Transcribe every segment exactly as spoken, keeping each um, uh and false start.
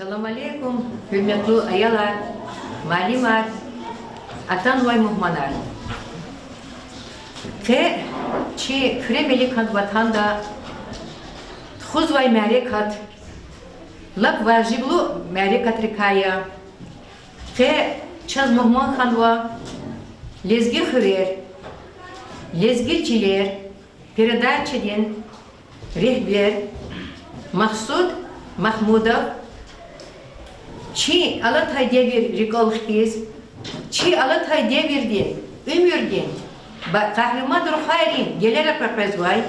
Салам алейкум, гьуьрметлу аялар, муаллимар, атанвай мугьманар. Къе чи Куьре Меликан ватанда тухузвай мярекат лап важиблу мярекатрикай я. Къе чаз мугьман хьанва лезги хуьрер, лезги чилер передачадин регьбер Махсуд Махмудов. Чи алатай девир рикӀел хкиз, чи алатай девирдин, уьмуьрдин ба-, къагьриман рухвайрин гелера къекъвезвай,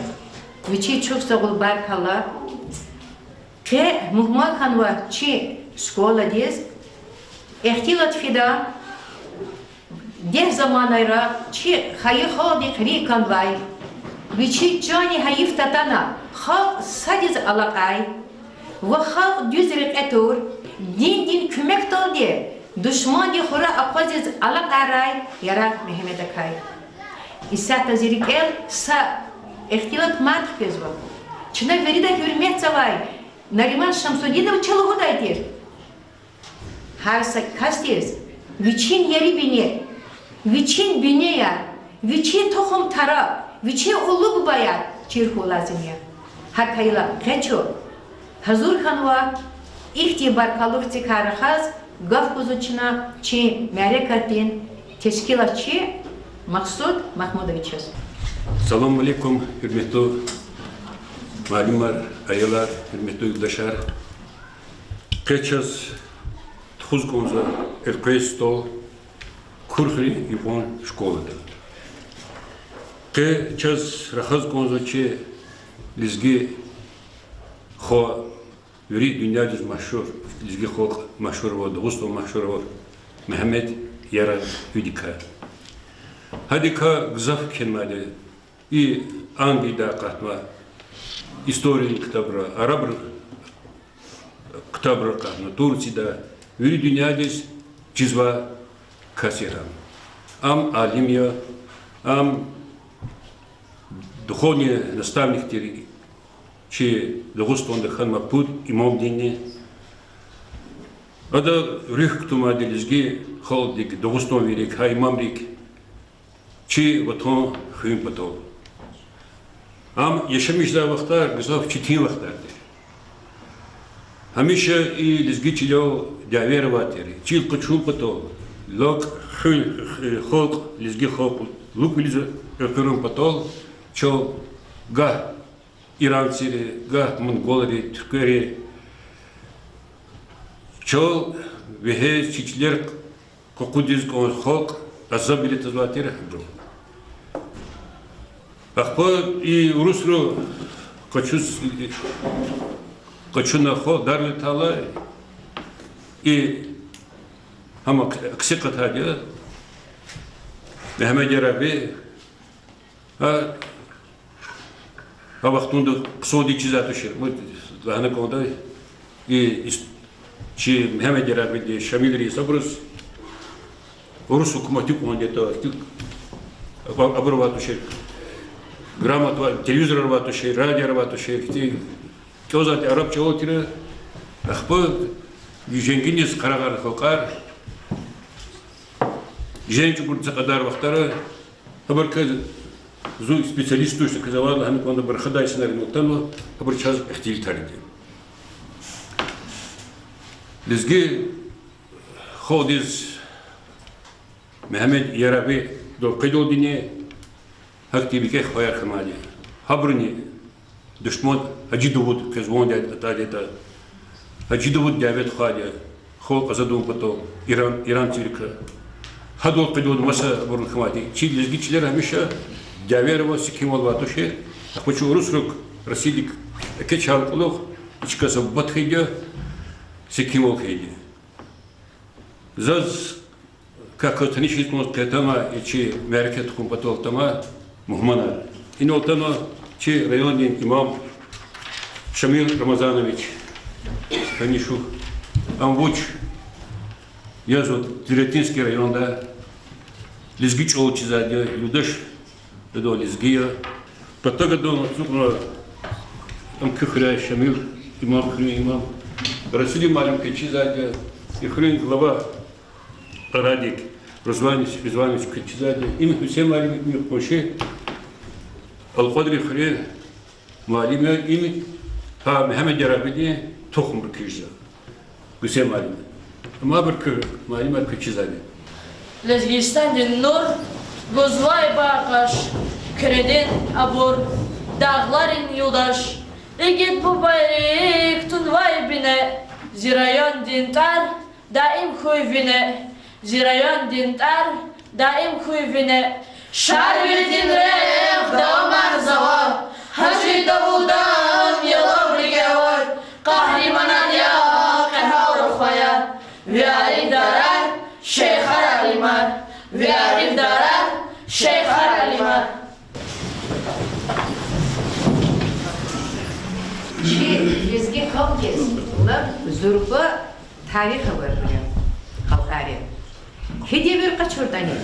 вичиз чухсагъул, баркалла. Къе мугьман хьанва чи школадиз, ихтилат фида дегь заманайра чи хайи халкьдихъ рикӀ хьанвай, вичин чанни гьайиф татана халкь садиз алакьай ва халкь дуьз рекье тур, диндин куьмекдалди душмандин хура акъвазиз алакьарай Ярагъ Мегьамедакай. Исятда зи рикӀел са ихтилат мад хквезва. Чна вирида гьуьрметзавай Нариман Шамсудиновича лугьудай тир: гьар са касдиз вичин ери-бине, вичин бинеяр, вичин тухум-тараб, вичин улу-бубаяр чир хьун лазим я. ГьакӀ хьайила къе чун гьазур хьанва ихьтин баркаллу хцикай рахаз. Гаф гузва чна чи мярекатдин тешкилатчи Махсуд Махмудовичаз. Салам алейкум, гьуьрметлу муаллимар, аялар, гьуьрметлу юлдашар. Къе чаз тухуз кӀанзава элкъвей стол Курхуьруьн юкьван школада. Къе чаз рахаз кӀанзава чи лезги хва, вири дуьньядиз машгьур, лезги халкь машгьур ава, Дагъустан машгьур ава, Мегьамед Ярагъвидикай. Гьадакай гзаф кхьенвайди я, и Англиядай акъатнава, историядин ктабра, арабрин ктабра акъатнава, Турцияда, вири дуьньядиз чизвай кас я ам. Ам алим я, ам духовный наставник тир чи Дагъустанда хьанвай пуд имамдинни. Ада руьгь кутунвайди я лезги халкьдик, дагъустанвийрик, гьа имамрик чи ватан хуьн патал. Ам яшамиш жезвай вахтар гзаф четин вахтар тир. Гьамиша и лезги чилел дявеяр авай тир, чил къачун патал, лукӀ, хуьн, халкь, лезги халкь лукӀвилиз элкъуьрун патал чал гагь иранцийри, гагь монголри, туьрквери, чал вегьез, чи чилер къакъудиз кӀанз халкь азабвиле тазвай тир абуру. Ахпа и урусри къачуз, къачуна халкь дарли атайла, и гьам акси акъатайди я, Мегьамед Ярагъви, гьа, гьа вахтунда хъсандиз чизвай тушир. Лагьана кӀанда, и, и чи Мегьамед Ярагъвиди, Шамилри, абуруз урус гьукуматди кӀанда, абур авай тушир, грамота авай, телевизорар авай тушир, радиояр авай тушир, хьтин кӀелзавайди араб чӀалал тир. Ахпа женгиниз къарагъарна халкьар, женг чӀугур са кьадар вахтара, гьабурукай зун специалист туш, за квез авайла, гьана кӀанда, абур рахадай инсанар ина атанва, гьабур чаз ихтилатар ийида. Лезги халкьдиз Мегьамед Ярагъвидал къведалдини гьахьтин викӀегь хваяр хьанвайди я. Гьабуруни душман Гьажи Давуд, квез ван атайди ятӀа, Гьажи Давуд дяве тухвайди я халкь азад авун патал иран, иранцийрикай. Гьадал къведалди маса абурун хьанвайди. Чи лезги чилер гьамиша дявеяр ава, секинвал авай тушир. Ахпа чи урусрик, Россиядик экечӀайла кьулухъ и чка са бубат хьайиди я, секинвал хьайиди я. Заз квекай таниш ийиз кӀанзава къе атанвай, и чи мярекат тухун патал атанвай мугьманар. Инал атанва чи райондин имам Шамил Рамазанович, таниш я. Ам вуч язва Зверотинский районда, лезги чӀал чизвайди я, юлдаш ада лезги я. Патав гада ацукьна ам куь хуьряй, Шамил имам, хуьруьн имам. Расулин муаллим квез чизвайди я, и хуьруьн глава Радик Рузванович, Рузванович квез чизвайди я, им Гьуьсейн муаллимдин къунши, Алкьвадрин хуьруьн муаллим я, им гьа Мегьамед Ярагъидин тухумрикай жезва. Гьуьсейн муаллим. Ам абурукай муаллимар квез чизвайди я. Лезгистандин нур гузвай багъаш, Куьредин абур, дагъларин юлдаш, игит бубайрик тунвай бине, зи райондин тӀвар даим хьуй вине, зи райондин тӀвар даим хьуй вине. Шарвилидин рехъ давамарзава, Гьажи Давудан ялаври кӀевай, къагьриманар я, къегьал рухваяр, ви арифдарар, шейхар алимар, ви арифдарар, шейхар алимар. Чи лезги халкьдиз лап зурба тарих авайбур я халкьари. Гьи девир къачуртӀани,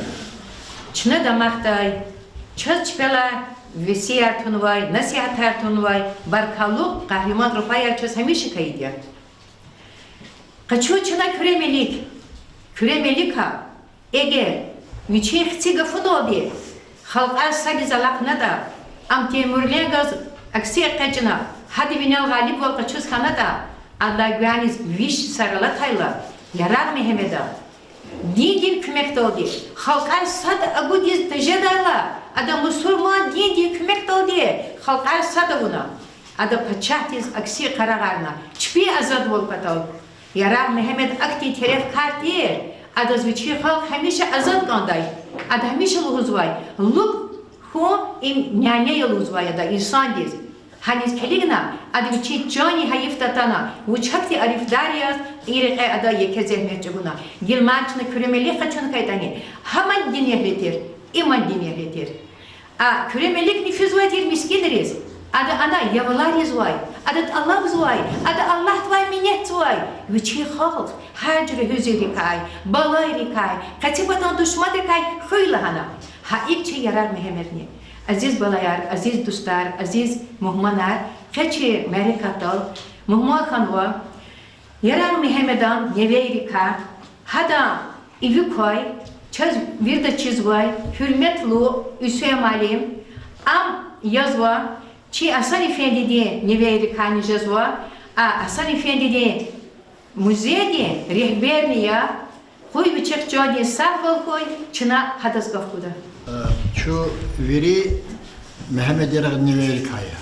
чна дамахдай, чаз чпелай весияр тунвай, насигьатар тунвай баркаллу къагьриман рухваяр чаз гьамиша хьайиди я. Къачу чна Куьре Мелик. Куьре Мелика, эгер вичин хци гафуналди халкьар садиз алахънатӀа, ам Темурленгаз акси экъечӀна, гьада винел гъалибвал къачуз хьанатӀа, адалай гуьгъуьниз виш йисар алатайла, Ярагъ Мегьамеда диндин куьмекдалди халкьар сад агудиз тежедайла, ада мусурман диндин куьмекдалди халкьар сад авуна, ада пачагьдиз акси къарагъарна чпин азадвал патал. Ярагъ Мегьамед ахьтин терефкар тир, адаз вичин халкь гьамиша азад кӀандай. Ада гьамиша лугьузвай: лукӀ хьун им няне я лугьузвай ада инсандиз. Гьаниз килигна, ада вичин чанни гьайиф татана, вуч гьахьтин арифдар яз и рекье ада еке зегьмет чӀугуна. Гила мад чна Куьре Мелик къачун хьайитӀани, гьамни динэгьли тир, имни динэгьли тир. А Куьре Меликни физвай тир мискӀинриз, ада ана явалар ийизвай, ада тӀалабзавай, ада Аллагьдивай минетзавай, вичин халкь гьар жуьре гьуьзуьрикай, балайрикай, къецепатан душманрикай хьуй лагьана. Гьа икӀ чи Ярагъ Мегьамедни. Азиз балаяр, азиз дустар, азиз мугьманар, къе чи мярекатдал мугьман хьанва Ярагъ Мегьамедан невейрикай, гьадан иви квай, чаз вирида чизвай гьуьрметлу Гьуьсейн муаллим, ам язва, чи Гьасан эфендидин невейрикайни жезва, а Гьасан эфендидин музейдин регьберни я, къуй вичихъ чандин сагъвал хьуй, чна гьадаз гаф гуда. Чун вири Мегьамед Ярагъидин невейрикай я.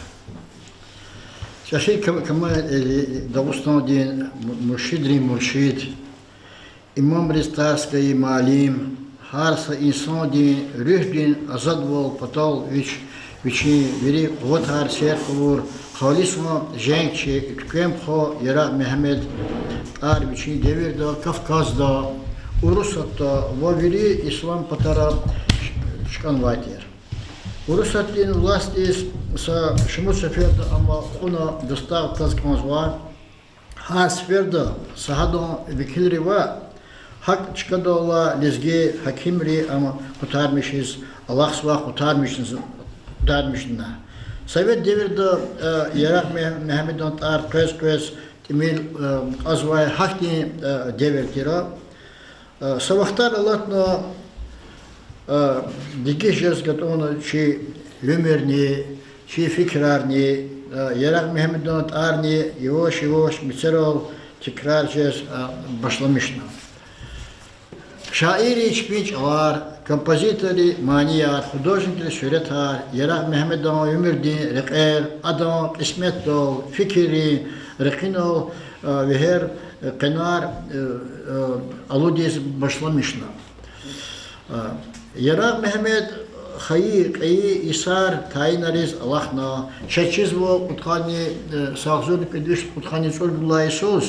ЧӀехи кам-, кама-, э, Дагъустандин му-, муршидрин муршид, имамриз тарс гайи муаллим, гьар са инсандин руьгьдин азадвал патал вич вичин вири къуватар серф авур халисан женгчи, уьтквем хва Ярагъ Мегьамед тӀвар вичин девирда Кавказда, Урусатда ва вири ислам патара чкӀанвай тир. Урусатдин властдиз са шумуд сеферда ам кьуна дустагъ кваз кӀанзава. Гьар сеферда са гьадан векилри ва гьакӀ чкадал алай лезги гьакимри ам къутармишиз алахъзавай, къутармишна, къутармишна. Совет девирда, э, Ярагъ Мегь-, Мегьамедан тӀвар къвез-къвез тӀимил, э, кьазвай гьахьтин, э, девир тир. Э, са вахтар алатна, э, дегиш жез гатӀунна чи уьмуьрни, чи фикирарни, э, Ярагъ Мегьамедан тӀварни яваш-яваш мецерал тикрар жез, э, башламишна. Шаирри чпин чӀалар, композиторри манияр, художникри суьретар, Ярагъ Мегьамедан уьмуьрдин рекьер, адан кьисметдал, фикиррин рекьинал, э, вегьер, э, къенар, э, э, алудиз башламишна. Э, Ярагъ Мегьамед хайи кьейи йисар тайинариз алахъна, чаз чизва кьудкъанни, э, агъзурни кӀуьд виш, кьудкъанни цӀуд лагьай йисуз,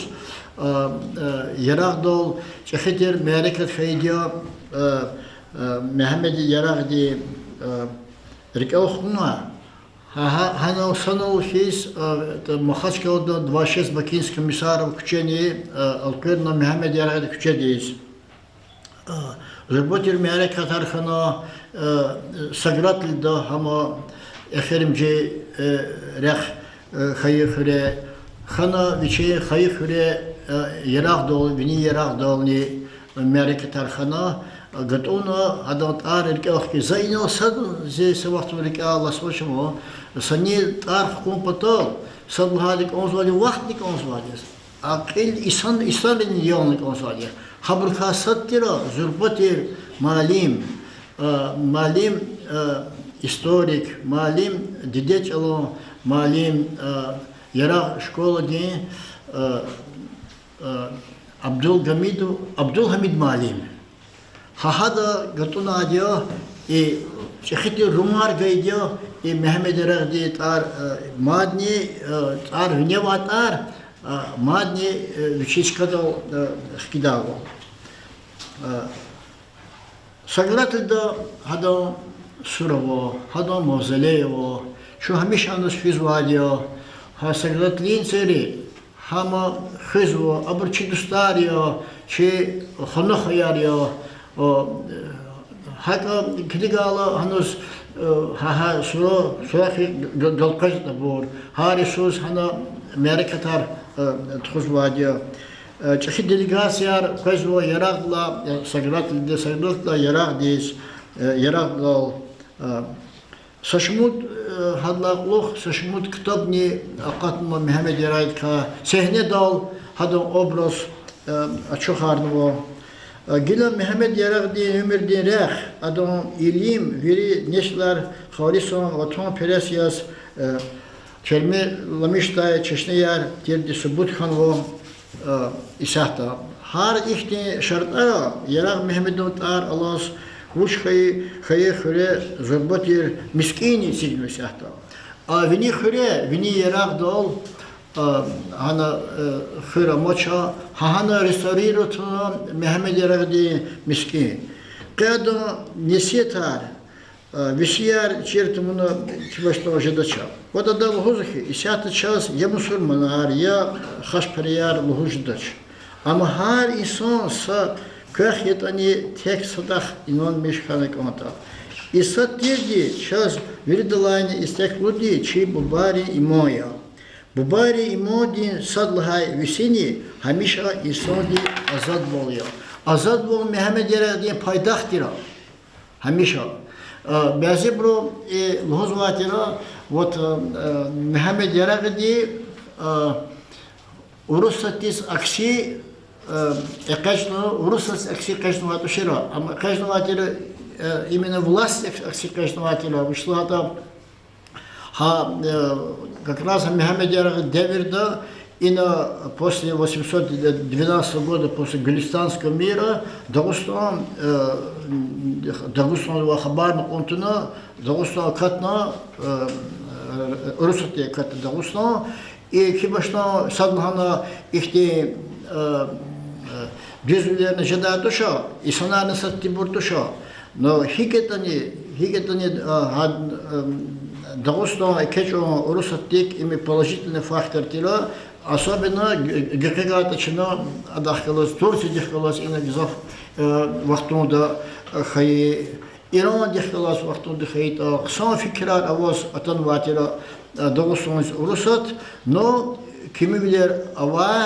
э, э, Ярагъдал чӀехи тир мярекат хьайиди я, э, э, Мегьамед Ярагъди, э, рикӀел хкуна. Гьа-, гьа-, гьанал санал хьиз, э, Махачкъалада двадцать шесть Бакинского Комиссарова куьчени, э, элкъуьрна Мегьамед Ярагъидин куьчедиз. Э, зурба тир мярекатар хьана, э, Согратлда, гьам эхиримжи, э, рехъ, э, хьайи хуьре, Хьана вичин хайи хуьре, э, Ярагъдал, вини Ярагъдални, э, мярекатар хьана, э, гатӀунна адан тӀвар рикӀел хкиз. За инал сад, зи са вахтунда рикӀел алаз авач ам, са ни тӀвар хкун патал, сад лагьайди кӀанзавайди, вахтни кӀанзавайди я. А кьил инсан, инсанрин ялна кӀанзавайди я. Гьабурукай сад тир, зурба тир муаллим, э, муаллим, э, историк, муаллим, дидед чӀалан муаллим, э, Ярагъ школадин, э, э, Абдулгьамид, Абдулгьамид муаллим. Гьа гьада гатӀунайди я, и чӀехи тир румар гайиди я, и Мегьамед Ярагъдин тӀвар, э, мадни, э, тӀвар, виневай тӀвар, э, мадни, э, вичи чкадал, э, хкидайвал. Э, Сагратилда гьадан сур ава, гьадан мавзолей ава, чун гьамиша гьаниз физвайди я, гьа Сагратилдин цӀери, гьам хуьзва, абур чи дустар я, чи хванахваяр я, о, э, гьакӀа килигайла гьаниз, э, гьа, гьа сура, сурахъ г-, г-, галкъвезвайбур, гьар йисуз гьана мярекатар, э, тухузвайди я. Э, чӀехи делегацияр къвезва Ярагъдилай, э, Сагратилдиз, Сагратилдилай Ярагъдиз, э, Ярагъдал, э, са шумуд, э, гьадалай кьулухъ са шумуд ктабни акъатнава Мегьамед Ярагъдикай, сегьнедал гьадан образ, э, ачухарнава. Э, гила Мегьамед Ярагъдин уьмуьрдин рехъ, адан илим вири несилар халисан ватанперес яз, э, термиламишдай чешнеяр тирди субут хьанва, э, исятда. Гьар ихьтин шартӀара Ярагъ Мегьамедан тӀвар алаз вуч хьайи, хьайи хуьре зурба тир мискӀинни эцигнава исятда. А вини хуьре, вини Ярагъдал, э, гьана, э, хуьр амач, гьа гьана реставрировать авуна Мегьамед Ярагъдин мискӀин. Къе адан несиятар, э, весияр чир тавуна кибашдал жедач. Вот ада лугьузва хьи, исятда чаз я мусурманар, я хашперияр лугьуз жедач. Амма гьар инсан са квехъ ятӀани тек садахъ инанмиш хьана кӀанда. И сад тирди чаз виридалайни истеклуди чи бубайрин иман я. Бубайрин имандин сад лагьай весини гьамиша инсандин азадвал я. Азадвал Мегьамед Ярагъдин пайдах тир. Гьамиша. Э, бязибуру, э, лугьузвай тир, вот, э, Мегьамед Ярагъди, э, Урусатдиз акси, э, экъечӀна, Урусатдиз акси экъечӀнавай тушир, амма экъечӀнавай тир, э, именно власть акси экъечӀнавай тир, вучиз лагьайтӀа, гьа, э, как раз Мегьамед Ярагъдин девирда ина после восемьсот двенадцатого года, после Гулистанского мира, Дагъустан, э, Дагъустанда авай хабарни кьун туна, Дагъустан акатна, э, Урусатдиз акатна Дагъустан, и кибашдан сад лагьана ихьтин, э, э, дуьзвилерни жедай туш, инсанарни сад тирбур туш. Но гьикӀ ятӀани, гьикӀ ятӀани, э, гьа, э, Дагъустан экечӀун Урусатдик им положительный фактор тир, особенно г-, гекъигайтӀа чна адахъ галаз, Турциядихъ галаз ина гзаф, э, вахтунда, э, хьайи, Ирандихъ галаз вахтунда хьайитӀа, хъсан фикирар аваз атанвай тир, э, Дагъустандиз Урусат, но кимивилер авай,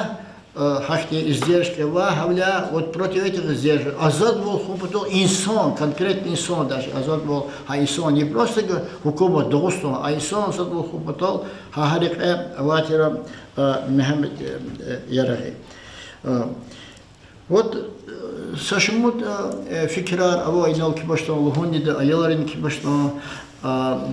э, гьахьтин издержки авай, гьавиляй вот против этих издержек азадвал хьун патал инсан, конкретный инсан даже азадвал, гьа инсан, не просто г-, гьукумат Дагъустан, а инсан азадвал хьун патал гьа, гьа рекье авай тир, э, Мегьамед, э, э, Ярагъи. Э, Вот, э, са шумуд, э, фикирар ава инал кибашдан лугьунни да, аялрин кибашдан, а,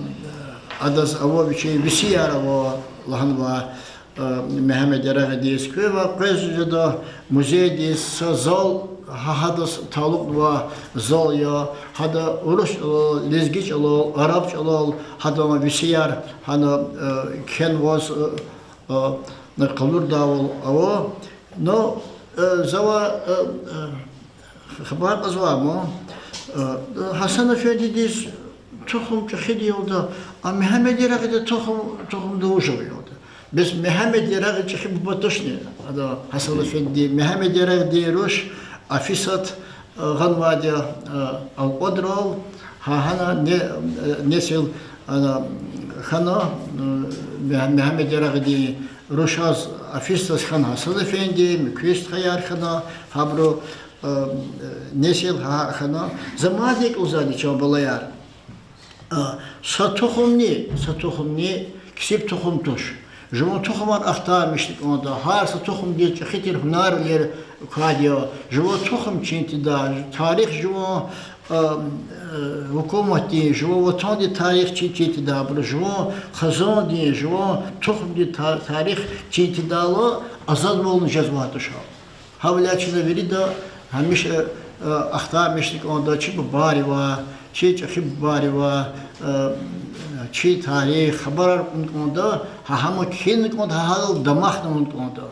адаз ава вичин весияр ава лагьанва, э, Мегьамед Ярагъидиз. Квевай къвез жеда музейдиз са зал, гьа-, гьадаз талукьнавай зал я, гьада урус чӀалал, лезги чӀалал, араб чӀалал гьадан весияр гьана, э, кхьенваз, э, э, къалурдайвал ава. Но, э, завай, э, э, хабар кьазвай ман, э, Гьасан эфендидиз тухум чӀехиди я лугьуда, а Мегьамед Ярагъиди тухум, тухум вуж ава лугьуда. Бес Мегьамед Ярагъи чӀехи буба тушни, ада Гьасан эфенди, Мегьамед Ярагъидин руш Афисат, э, гъанвайди я, э, Алкьвадрал, гьа гьана не-, э, несил, ана, хьана, э, Мегь-, Мегьамед Ярагъидин рушаз, офицердаз хьана Гьасан эфенди, муькуь стхаяр хьана, гьабуру, э, несил гьа-, хьана. За мад икӀ лугьузвайди, чан балаяр. А, са тухумни, са тухумни кесиб тухум туш. Жуван тухумар ахтармишна кӀанда, гьар са тухумдиз чӀехи тир гьунарвилер квайди я. Жуван тухум чин тийидай, тарих жуван, а, э, гьукуматдин, жуван ватандин тарих чин тийидай, абуру жуван хизандин, жуван тухумдин та-, тарих чин тийидайла азадвални жезвай туш. Гьавиляй чна вирида гьамиша, э, ахтармишна кӀанда чи бубайривай, чи чӀехи бубайривай, э, чи тарих, хабарар кьуна кӀанда, гьа гьам кхьена кӀанда, гьа гьадал дамахна авуна кӀанда.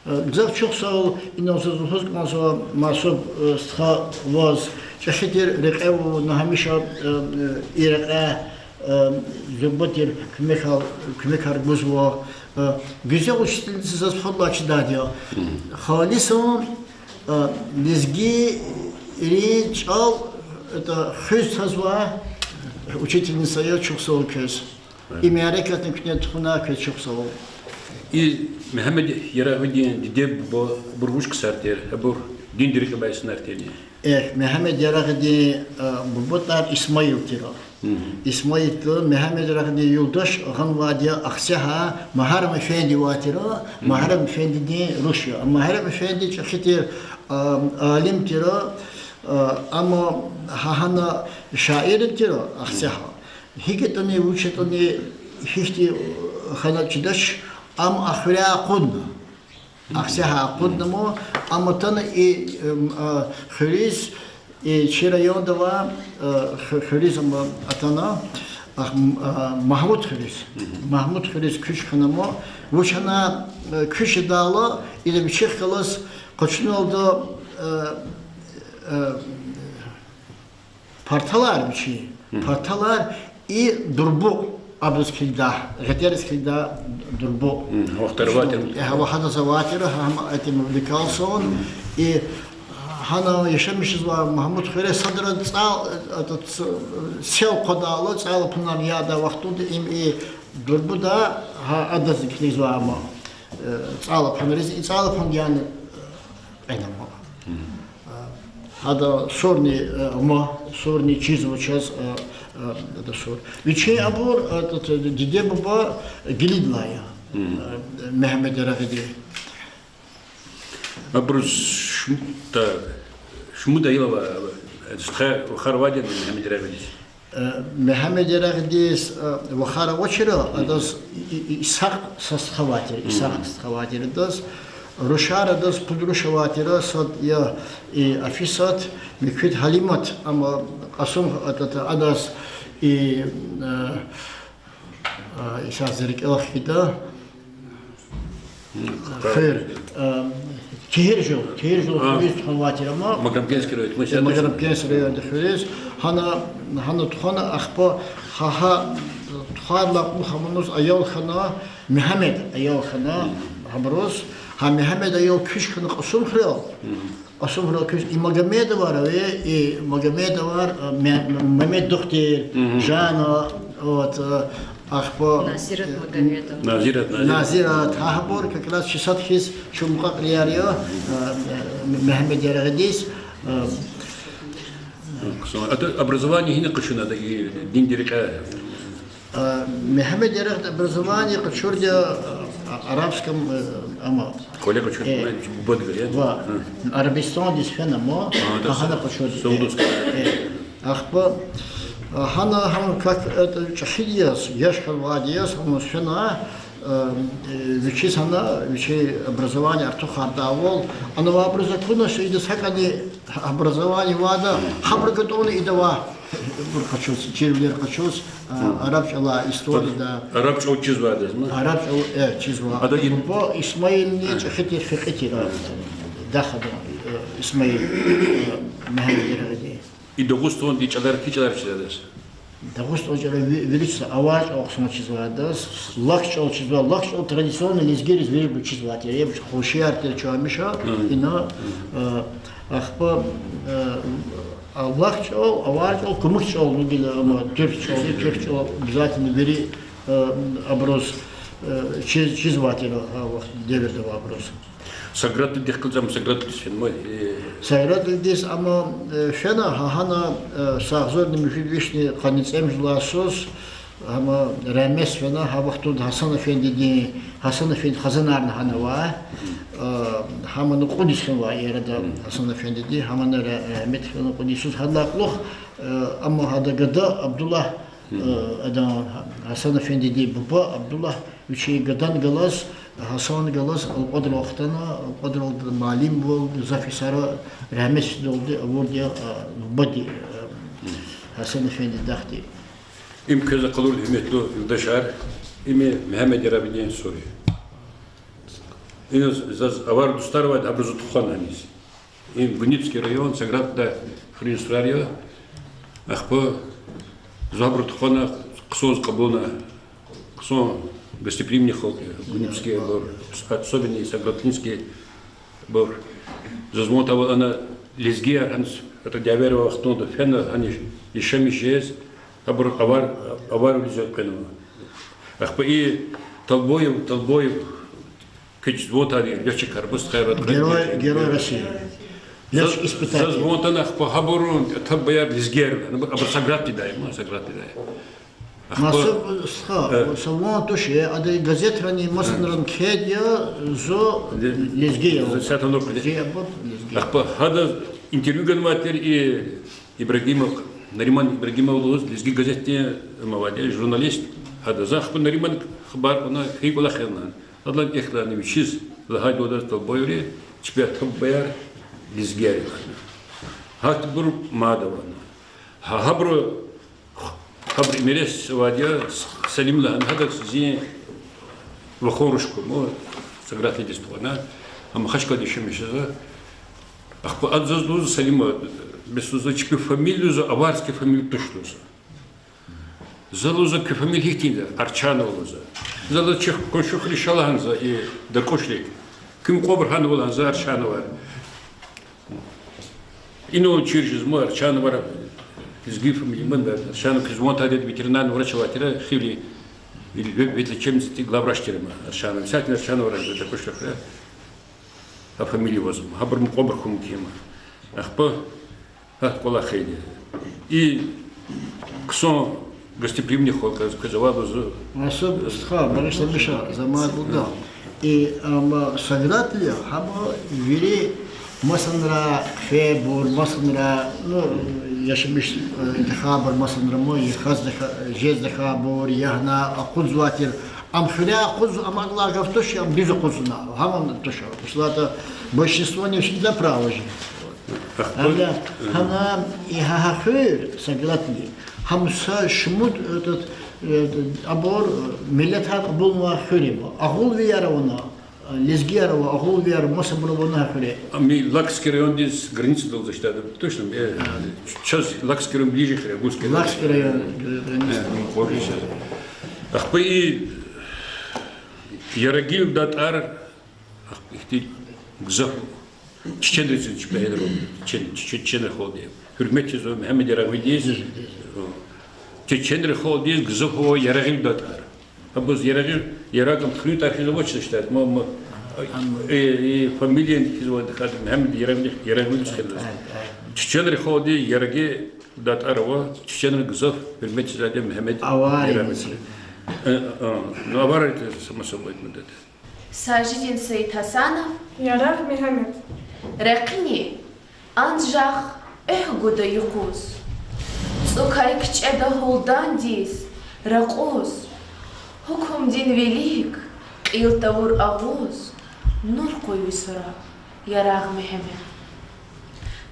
Э, гзаф чухсагъул, инал заз лугьуз кӀанзава, Масуб, э, стха, ваз чӀехи тир рекье авуна гьамиша, э, э, и рекьяй, э, зурба тир куьмекар, куьмекар гузва. Э, гуьзел учительница заз фадлай чидайди я. Халисан, э, лезгийрин чӀал, это, хуьз тазвай учительница я, чухсагъул квез. И мярекатни куьне тухунай квез чухсагъул. И Мегьамед Ярагъидин диде-буба, абур вуч ксар тир, абур диндин рекье авай инсанар тирни? Эхь, Мегьамед Ярагъидин, э, буба тӀвар Исмаил тир. Исмаил тир, Мегьамед Ярагъидин юлдаш гъанвайди я Ахцегьай Магьарам эфенди авай тир, Магьарам эфендидин руш я. Магьарам эфенди чӀехи тир, э, алим тир, э, амма гьа гьана шаир тир Ахцегьай. ГьикӀ ятӀани, вуч ятӀани, гьихьтин хьана чидач, ам а хуьряй акъудна. Ахцегьай акъудна ма, ам атана и, э, хуьруьз, и чи районда авай, э, ху-, хуьруьз ам атана, а, м-, а, Магьмуд хуьруьз. Магьмуд хуьруьз куьч хьана ма, вуч хьана, э, куьч жедайла, ида вичихъ галаз къачуналда, э, э, парталар вичин, парталар и дурбу абуруз килигдай, гъетериз килигдай дурбу. Вахтар авай тир. Э, гьа, гьадаз авай тир, гьам этим увлекался он. И гьана яшамиш жезвай Магьмуд хуьре садра цӀай, этот, сел къвадайла, цӀайлапунар ядай вахтунда им и дурбуда, гьа, адаз килигзавай ма, э, цӀайлапунриз, и цӀайлапун яна, э, кьена ма. Гьада сурни, э, ма, сурни чизва чаз, э, э, гьада сур. Вичин абур, э, т-, т-, диде-буба гилидилай я, э, Мегьамед Ярагъиди. Абуруз шумуд, шумуд аял ава, э, стха, вахар авайди Мегьамед Ярагъидиз? Э, Мегьамед Ярагъидиз, э, вахар авачир, адаз И-, И-, Исгьакь са стха авай тир, Исгьакь стха авай тир адаз. Рушар адаз пуд руш авай тир, сад я и Афисат, муькуьд Гьалимат, амма Кьасум, а, та-, та-, адаз и, э, э, исаз зи рикӀел хкида. Хуьр, э, Тигьиржув, Тигьиржув хуьруьз тухванвай тир ама. Магарамкентский район, э, Магарамкентский районда хуьруьз. Гьана, гьана тухвана, ахпа гьа, гьа тухвайдалай кьулухъ амуниз аял хьана, Мегьамед аял хьана гьабуруз. Гьа Мегьамед аял куьч хьана Кьасумхуьрел. Кьасумхуьрел куьч, и Магомедовар ава, и Магомедовар, э, Ме-, Мегьамед духтур, Жанна, вот, э, ахпа Назират Магомедовна. Назират, Назират. Назират, гьа гьабур как раз чи сад хьиз чун мукьва-кьилияр я, э, Мегьамед Ярагъидиз, э, Ада образование гьина къачуна, ада и диндин рекье? Э, Мегьамед Ярагъиди образование къачурди я, э, арабском, э, ама. Кӏвале къачурди я, э, бубадивай, я? Ва, Арабистандиз фена ама, гьана къачурди я. Саудовская. Э, ахпа, э, гьана гьам как это чӏехиди яз, яш хьанвайди яз, гьамуз фена, э, э, вичиз гьана, вичи образование артухардайвал, ана вабуруз акуна, что идаз гьакӏани образование авайда, гьабуру гатӏунна идавай, бур къачуз, чирвилер къачуз, э, араб чӏалай историяда. Араб чӏал чизвайдаз ма? Араб чӏал, э, чизва. Ада и- Бубадин Исмаилни чӏехи тир, фекьи тир, э, дахадан, э, Исмаил, э, Мегьамед Ярагъиди. И Дагъустандин чӏалар, гьи чӏалар чизвайдаз? Дагъустандин чӏалар ви-, вири чизва, авар чӏал хъсан чизвайдаз, лак чӏал чизва, лак чӏал традиционно лезгийриз вирибуруз чизвай тир, я хушияр тир чун гьамиша, ина, э, ахпа, э, лак чӏал, авар чӏал, кумук чӏал, ну, гила, ама, туьрк чӏал, туьрк чӏал обязательно вири Э, абуруз, э, чиз, чизвай тир а вахт девирда ва абуруз. Согратлдихъ галаз ам Согратлдиз фенвай, э. Согратлдиз ам, э, фена, гьа, гьана, э, Сагъзурни муьжуьд вишни къанни цӀемуьжуьд лагьай йисуз, гьама рагьметдиз фена, гьа вахтунда Гьасан-эфендидин, Гьасан-эфенди хизанарни гьана авай, э, гьамни кьуд йис хьанвай и арада Гьасан-эфендиди, гьамни ра-, рагьметдиз фена кьуд йисуз, гьадалай кьулухъ, э, ам гьада гада Абдуллагь, э, адан, Гьасан-эфендидин буба Абдуллагь вичин гадани галаз, Гьасанни галаз Алкьвадрал хтана, Алкьвадралди муаллимвал, гзаф йисара рагьметдалди авурди я, э, бубади, э, Гьасан-эфендидахъди. Им квез къалур, гьуьрметлу юлдашар, им я Мегьамед Ярагъвидин сур я. Ина заз авар дустар авайди, абуру зун тухвана иниз. Им Гунибский район, Согратлда хуьруьн сурар я. Ахпа зун абуру тухвана, хъсан кьабулна, хъсан гостеприимный халкь я, Гунибский абур, особенно Согратлинский абур. Заз ван тавуна лезгияр гьаниз, ата дявер авай вахтунда фена гьана яшамиш жез, абур авар, аварвилиз элкъвенва. Ахпа и Толбоев, Толбоев, квез ван тавуна лётчикар, бу стхаяр, Герой, Герой России. Лётчик-испытатель. Заз ван тана, ахпа гьабурун таб-баяр лезгияр, абур Согратлдай, ма, Согратлдай. Масуб стха, са ван туш, э, ада газетрани масанрани кхьейди я, зун лезги я. Лезги абур, лезги. Ахпа гьадаз интервью ганвай тир и Ибрагимов, Нариман Ибрагимов лугьуз, Лезги газетдин ма авайди я, журналист. Гьадаз ахпа Нариман хабар кьуна, хьайи кӀвалах лагьана. Адалай эхлани вичиз лагьайди вадаз Толбоеври, чпи таб-баяр лезгияр я лагьана. Гьатбур мад авуна. Гьа, гьабуру, гьабуру Эмирес авайди я, Салим лагьана, гьадаз зи вахан руш ква, ма, Согратлдиз тухвана, ам Махачкъаладиз яшамиш жезва. Ахпа ада заз лугьуз, Салима, бес лугьузва, чпин фамилия лугьузва аварский фамилия туш лугьузва. За лугьузва, куь фамилия гьихьтинди я? Арчанова лугьузва. За лугьузва, чи къунши хуьр я лагьана за, и Дакушлик. Куьн кьвабур гьана ава лагьана за, Арчанова. Инал чир жезва ма Арчанова, лезги фамилия ман, Арчанова, квез ван тадед ветеринарный врач авай тир, хиврин ве-, ветлечебницадин главврач тир ма Арчанова. Исятда Арчанова Дакушлик я. А фамилия ваз ма, гьабур мукьвабур хьун кхьена. Ахпа гьат кӀвалах хьайиди я. И хъсан гостеприимный халкь я, квез авай лугьузва. Масуб стха, багъишламиша, за мад лугьуда. И, ам, Согратл я, гьама вири масанра хвейибур, масанра, ну, яшамиш, э, тахьайбур масанра, ма, я хаз таха-, жез тахьайбур, я гьана акъудзавай тир. Ам хуьряй акъуз, ам агалай гаф туш, ам дуьз акъудна, гьамни туш. Услада большинство не всегда право же. Гьана, гьана, и гьа, гьа хуьр, Согратл, гьам са шумуд, этот, э, абур, э, миллетар кьабулнавай хуьр я ма. Агъулвияр авуна, э, лезгияр ава, агъулвияр, масабур авуна гьа хуьре. Ам Лакский райондиз границадал за иштяда, точно, э, чаз Лакский район ближе хьи, Агульский район. Лакский район, э, граница. Э, ну, къвезвай. Ахпа и Ярагъил датӀар, ахпа ихьтин гзаф чеченриз чпи гьеле, чечен, чечен, чеченри халкьди я. Гьуьрмет ийизва Мегьамед Ярагъвидиз. Чеченри халкьдиз гзаф ава Ярагъил датӀар. Абуруз Ярагъил, Ярагъ ам хуьруьн тӀварцӀиз авачиз иштяда, ма, ма, э, э, фамилияни хьизвайди хьиз, Мегьамед Ярагъвидиз, Ярагъвидиз хьиз. Чеченри халкьдиз Ярагъил датӀар ава, чеченри гзаф гьуьрмет ийизвайди я Мегьамед Ярагъвидиз. Э, э, ну, аварар тир, само собой, мудада. Сажидин Саидгьасанов. Ярагъ Мегьамед. Ракъини анжах экв гуда юкъуз, цӀукай кичӀеда гьулдандиз ракъуз, гьукумдин вилик кьил тавур агъуз, нур къуй ви сура, Ярагъ Мегьамед.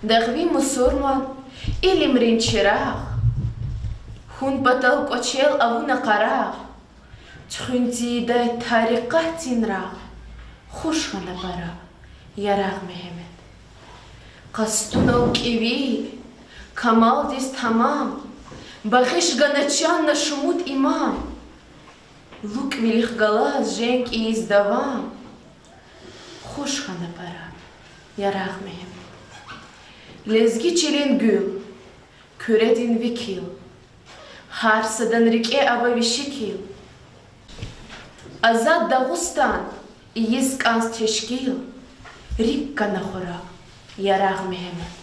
Дагъви мусурман, илимрин чирагъ, хьун патал кӀвачел авуна къарагъ, туьхуьн тийидай тарикъатдин рагъ, хуш хьана пара, Ярагъ Мегьамед. Къастунал кӀеви, камалдиз тамам, багъиш гана чанна шумуд имам, лукӀвилихъ галаз женг ийиз давам, хуш хьана пара, Ярагъ Мегьамед. Лезги чилин гуьл, Куьредин векил, гьар садан рикӀе ава ви шикил, Азад Дагъустан ийиз кӀанз тешкил, рикӀ гана хура Ярагъ Мегьамед.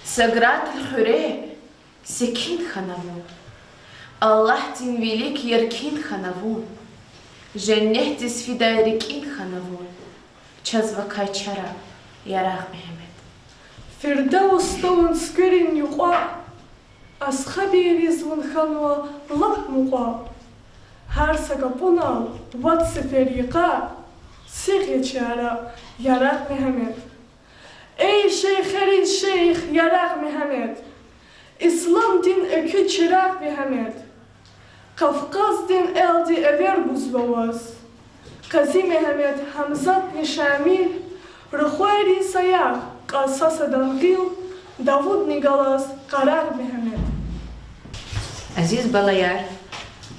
Сагратил хуьре секин хьана вун, Аллагьдин вилик яркин хьана вун, женнетдиз фидай рикӀин хьана вун, чаз вакай чара, Ярагъ Мегьамед. Фирдавсда вун цуькверин юкьва, асхабийриз вун хьанва лап мукьва. Гьар са капӀунал вад сефер йикъа, сигъ я чи ара, Ярагъ Мегьамед. Эй, шейхерин шейх Ярагъ Мегьамед! Исламдин экуь чирагъ Мегьамед! Кавказдин элди эвер гузва ваз. Къази Мегьамед, Гьамзатни Шамил, рухвайрин саягъ, кьасасадан гъил, Давудни галаз Къарагъ Мегьамед. Азиз балаяр,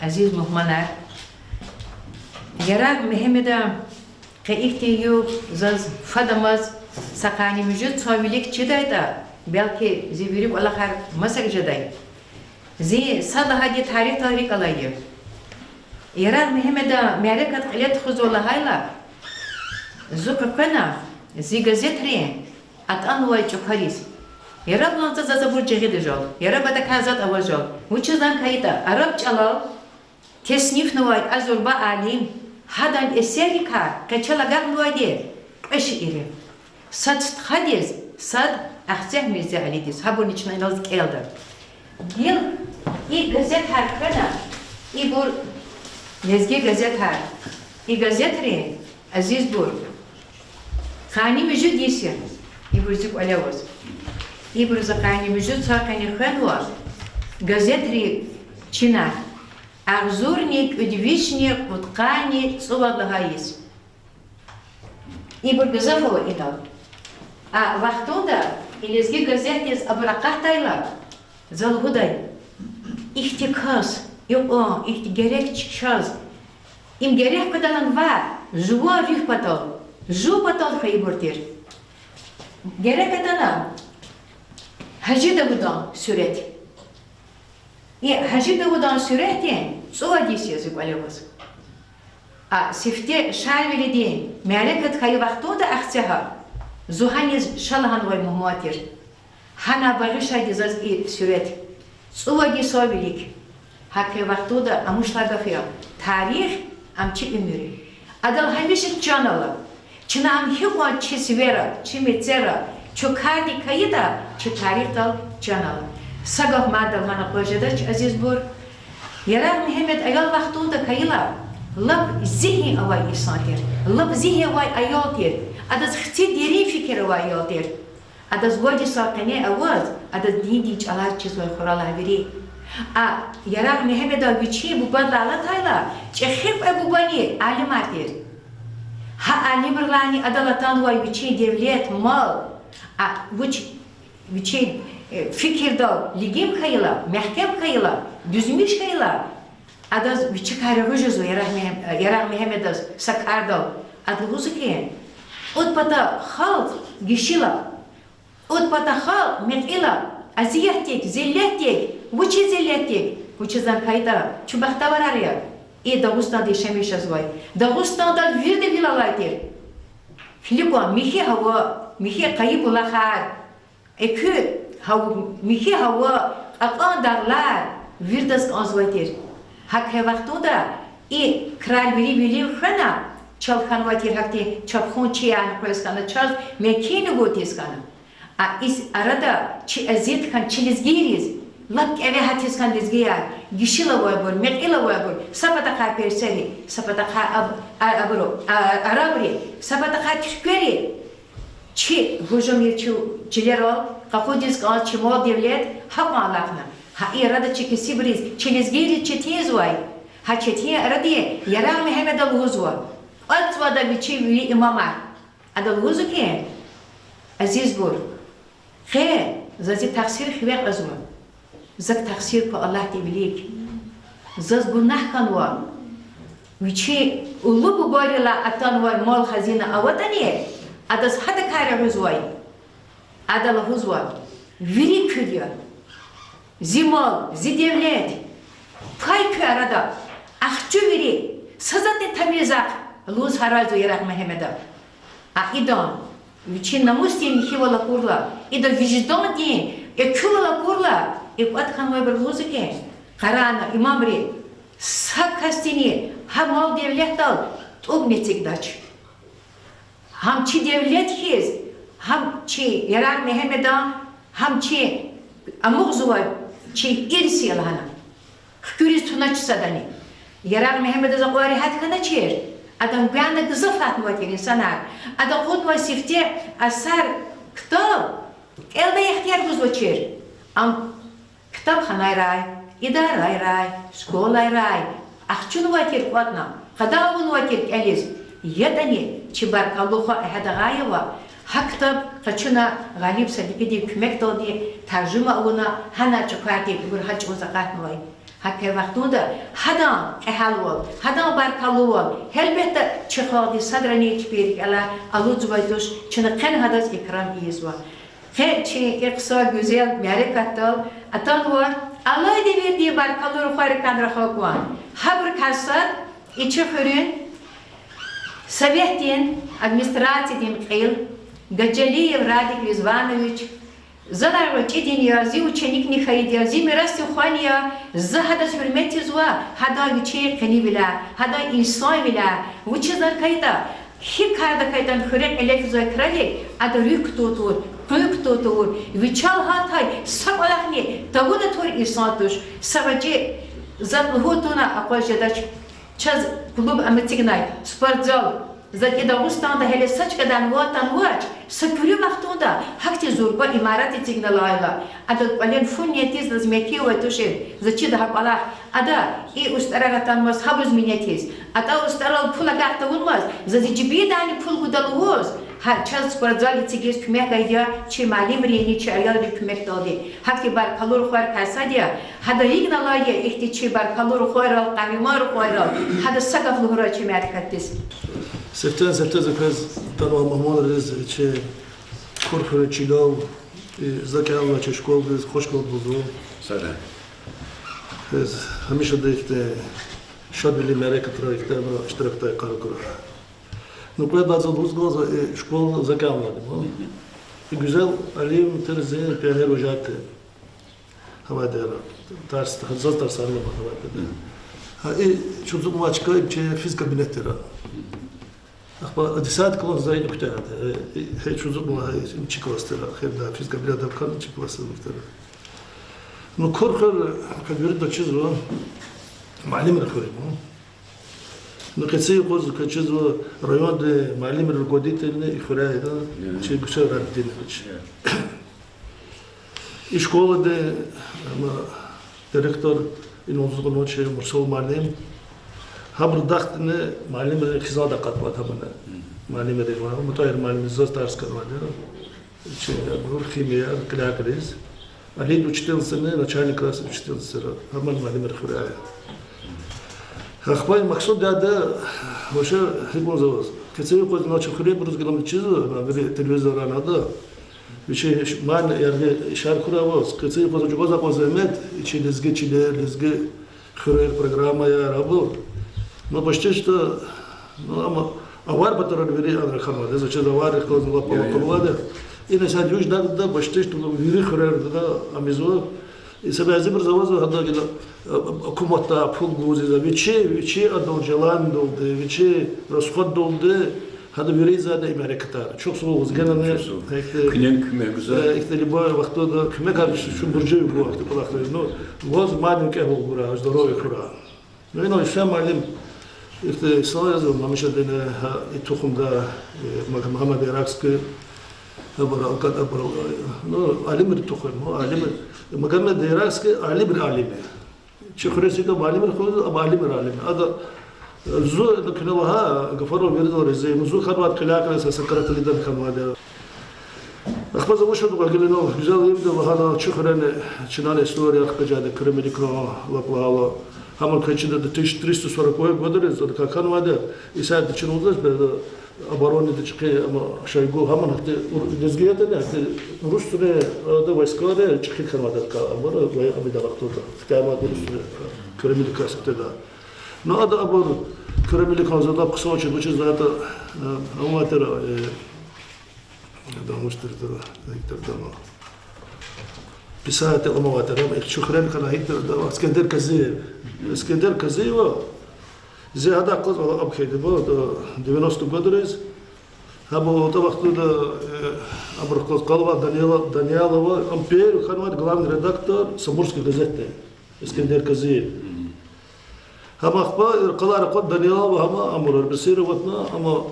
азиз мугьманар, Ярагъ Мегьамеда къе ихьтин югъ заз фадамаз, са къанни муьжуьд йисан вилик чидайтӀа, белки зи вири кӀвалахар масакӀа жедай. Зи сад лагьайди тарихдал рикӀ алайди я. Ярагъ Мегьамеда мярекат кьиле тухузва лагьайла, зун къекъвена зи газетрин атӀанвай чӀукариз. Яраб ланза заз абур жагъида жал, яраб адакай затӀ аваз жал. Вучиз лагьайтӀа араб чӀалал теснифнавай а зурба алим, гьадан эсеррикай къе чал агакьнавайди кьве шиир я. Сад стхадиз, сад Ахцегь Мирзе Алидиз, гьабурни чна инал кӀелда. Гила и газетар хвена, ибур лезги газетар. И газетри, азизбур, къанни муьжуьд йис я ибур зи кӀвале аваз. Ибур за къанни муьжуьд йисан къене хвенва газетрин чинар агъзурни кӀуьд вишни кьудкъанни цӀувад лагьай йис. Ибур гзаф ава инал. А вахтунда и Лезги газетдиз абур акъатдайла, за лугьудай: ихьтин кас, икьван, ихьтин герек чаз. Им герек хъведалди ваъ, жуван руьгь патал, жув патал хьайибур тир. Герек атана Гьажи Давудан суьрет. И Гьажи Давудан суьретдин цӀувад йис я зи кӀвале аваз. А сифте Шарвилидин мярекат хьайи вахтунда Ахцегьа, зун гьаниз ша лагьанвай мугьман тир. Гьана багъишайди заз и суьрет. ЦӀувад йисан вилик. ГьакӀ хьайи вахтунда амушлай гаф я: тарих, ам чи уьмуьр я. Адал гьамиша чан ала. Чна ам гьикьван чи сивера, чи мецера, чун кардик хьайитӀа, чи тарихдал чан ала. Са гаф мадал гьана акъваз жедач, азизбур. Ярагъ Мегьамед аял вахтунда хьайила, лап зигьин авай инсан тир, лап зигьин авай аял тир, адаз хци дерин фикир авай аял тир. Адаз вад йисан къене аваз, адаз диндин чӀалар чизвай хуралай вири. А Ярагъ Мегьамеда вичин бубадилай алатайла, чӀехи кьве бубани алимар тир. Гьа алимрилайни адал атанвай вичин девлет, мал, а вуч вичин, э, фикирдал лигим хьайила, мягькем хьайила, дуьзмиш хьайила, адаз вичикай регъуь жезва Ярагъ Мегьам-, Ярагъ Мегьамедаз са кардал. Ада лугьузва хьи, кьуд пата халкь гишила, кьуд пата халкь мекьила, азиятдик, зиллетдик, вучиз зиллетдик, вучиз лагьайтӀа чун бахтаварар я, и Дагъустанда яшамиш жезвай. Дагъустанда вирида вил алай тир. Килиг кван, михьи гьава, михьи къайи булахар, экуь гьав-, михьи гьава, кьакьан дагълар виридаз кӀанзавай тир. ГьакӀ хьайи вахтунда и крар вири вилив хвена, чал хьанвай тир гьахьтин чапхун чияр къвез хьана, чаз мекин лугьуз тийиз хьана. А и арада чи азият хьана чи лезгийриз лап кӀеве гьатиз хьана лезгияр, гишила авайбур, мекьила авайбур, са патахъай персери, са патахъай аб-, а-, абуру, а-, арабри, са патахъай туьрквери, чи гьужум ийиз чи чилерал, къакъудиз кӀанз чи мал-девлет, гьакьван алахъна. Гьа и арада чи кесибриз, чи лезгийриз четинзавай. Гьа четин аради Ярагъ Мегьамеда лугьузва, кьве цӀувада вичи вири имамар. Ада лугьузва хьи, азизбур, къе за зи тахсир хиве кьазва. Зак тахсир ква Аллагьдин вилик. Заз гунагь хьанва. Вичин улу бубайрилай атанвай мал-хазина аватӀани, адаз гьадакай регъуьзва. Ада лугьузва, вири куьд я. Зи мал, зи девлет, пай куь арада, ахчу вири. Са затӀни тамир захъ лугьуз гьарайзава Ярагъ Мегьамеда. А идан вичин намусдин михьивал акурла, идан виждандин экуьвал акурла, и кӀватӀ хьанвайбуру лугьузва хьи, къарагъна, имамри, са касдини гьа мал-девлетдал тӀубни эцигдач. Гьам чи девлет хьиз, гьам чи Ярагъ Мегьамедан, гьам чи амукьзавай чи ирс я лагьана. Хкуьриз тунач садани. Ярагъ Мегьамедаз акьван регьят хьаначир. Адан гуьгъуьна гзаф атанвай тир инсанар. Ада акъуднавай сифте асар, ктаб кӀелдай ихтияр гузвачир. Ам ктабханайрай, идарайрай, школайрай ахчунвай тир кӀватӀна, къадагъа авунвай тир кӀелиз. ЯтӀани чи баркаллу хва Агьед агъа ава, гьа ктаб къачуна Гъалиб Садикьидин куьмекдалди, таржума авуна, гьана чӀукардик ибур гьа чӀавуз акъатнавай. Гьа квай вахтунда гьадан кьегьалвал, гьадан баркаллувал, гьелбетда, чи халкьдиз садрани чпин рикӀелай алудзавай туш, чна къени гьадаз икрам ийизва. Къе чи и хъсан гуьзел мярекатдал атанва алай девирдин баркаллу рухвайрикай рахун кван. Гьабурукай сад и чи хуьруьн советдин администрациядин кьил Гаджалиев Радик Ризванович. Залай гъвечӀидин я, зи ученикни хьайиди я, зи мирасдин хвани я, за гьадаз гьуьрмет ийизва, гьадан вичин къенивиляй, гьадан инсанвиляй, вучиз лагьайтӀа, гьи кардикайтӀани хуьре кьиле физвай крарик, ада руьгь кутун тавур, къуьн кутун тавур, вичел гьатай са кӀвалахни тавуна тавур инсан туш. Са гъвечӀи затӀ лугьун тавуна акъваз жедач. Чаз клуб ам эцигнай, спортзал. За и Дагъустанда гьеле са чкадани ван атанвач, са куьруь вахтунда гьахьтин зурба имарат эцигна лагьайла. Адаз кӀвале фу ниятиз лазиматдин авай тушир, за чида гьа кӀвалах. Ада и устӀарар атанмаз гьабуруз минетиз, атӀа устӀарал пул агакь тавунмаз, за зи жибиндайни пул гуда лугьуз, гьа чаз спортзал эцигиз куьмек гайиди я чи муаллимринни чи аялрин куьмекдалди. Гьахьтин баркаллу рухвайрикай сад я, гьада рикӀ алайди я ихьтин чи баркаллу рухвайрал, къагьриман рухвайрал, гьада са гаф лугьурай чи мярекатдиз. Сифтени-сифте за квез атанвай мугьманриз, чи Кур хуьруьн чилел, и за кӀелнавай чи школадиз хуш гелди лугьузва. Квез гьамиша ихьтин шадвилин мярекатра ихьтин иштиракдай йикъар акурай. Ну, кьвед лагьайди за лугьуз кӀанзава, и школа за кӀелнавайди я. И гуьзел Алим тир зи пионервожатый. Гьавайда я, тарс, заз тарсар аламаз гьавайда я. Гьа и чуз ацукьнавай чка чи физ кабинет тир. Ахпа десятый класс за ина куьтягьда, гьа чуз ацукьнавай, гьа и чи класс тир, хирда физ кабинет авай куьтягьда чи класс тир. Ну, Кур хуьр, как говорится, чизва, муаллимрин хуьр я. Ну, къенин юкъуз квез чизва райондин муаллимрин руководительни и хуьряй я, чи Гусейн Рабидинович. И школадин, ама, директор, инал ацукьнавай чи Мурсал муаллим. Гьабурун дахдини муаллимрин хизанда акъатнавайди гьабурни. Муаллимри ва МутӀагьир муаллим заз тарс ганвайди я. Чи абур химия, кьиляй-кьилиз. Алид учительницани, начальный класс учительницайра. Гьабурни муаллимрин хуьряй я. Ахпа и Максуд дяда, вообще, гьикьван за ваз. Къенин юкъуз ина чи хуьребуруз гилан чизва, ана вири телевизоррани ада. Вичи ман яргъи ишар хьурай ваз. Къенин юкъуз чӀугваз акьван зегьмет, и чи лезги чилер, лезги хуьрер, программаяр абур. Ну, почти что, ну, ама авар патарани вири анра хьанвайди я, заз чиз аваррихъ галаз лап аватурвайди я. Ина са юждагда почти что вири хуьрерда ам ийизва. И са бязибуру за ваз гьада гила, э, гьукуматдай пул гуз ийизва, вичи, вичи адан желаниедалди, вичи расходдалди, гьада вири ийизвайди я и мярекатар. Чухсагъул ваз генани. Чухсагъул. Ихьтин, куьне куьмек гузвай. Э, ихьтин любой вахтунда куьмекар чун буржи гузвай ихьтин кӀвалахриз. Ну, ваз мад кӀевал гурай, здоровье хьурай. Ну, ина Гьуьсейн муаллим, ихьтин инсан я, гьамиша дина, гьа, и тухумда, э, Мугьаммад Ярагъский, абур, абур, ну, алимрин тухум, алим, Мугьаммад Ярагъский алимрин алим я. Чи хуьре сикӀа муаллимрин хуьр, ам алимрин алим я. Ада, э, зун, ну, куьне лагьай гафарал виридалай рази я, зун хьанвайди кьиляй-кьилиз са Караталидан хьанвайди я. Ахпа за вуч лугьуда, гила инал гуьзел ийимди лагьана, чи хуьрени, чна история хкажайди, Кремль экран лап лагьайла. Гьамни квез чида, тысяча триста сороковой годриз, адакай хьанвайди, исятда чна лугьузвач, бе, оборонадин чӀехи, ама, Шойгу, гьамни гьахьтин ур-, лезги ятӀани, гьахьтин урусрин, ада войскаяр чӀехи хьанвайди адакай, абур, вай, ам ийидай вахтунда. Хкямад урусри, Кремль касута да. Ну, ада абур, Куьрем вилик кӀанзавайди хъсан чизвачиз затӀа, э, аватир, э, адам вуч тир, тир, тир, тир, писатель аватир, ам ихьтин хуьрени кана гьикӀ тир, да, Эскендер Казиев. Эскендер Казиева, зи гьадахъ галаз ала абхьайди буба, да, девяносто годриз. Гьабур тӀа вахтунда, э, абурухъ галаз къалава Даниела-, Даниялова, ам первый хьанвайди главный редактор Самурской газетди. Эскендер Казиев. Гьам ахпа, э, къалар акъудна Даниялова, гьама амурар бесира аватна, ама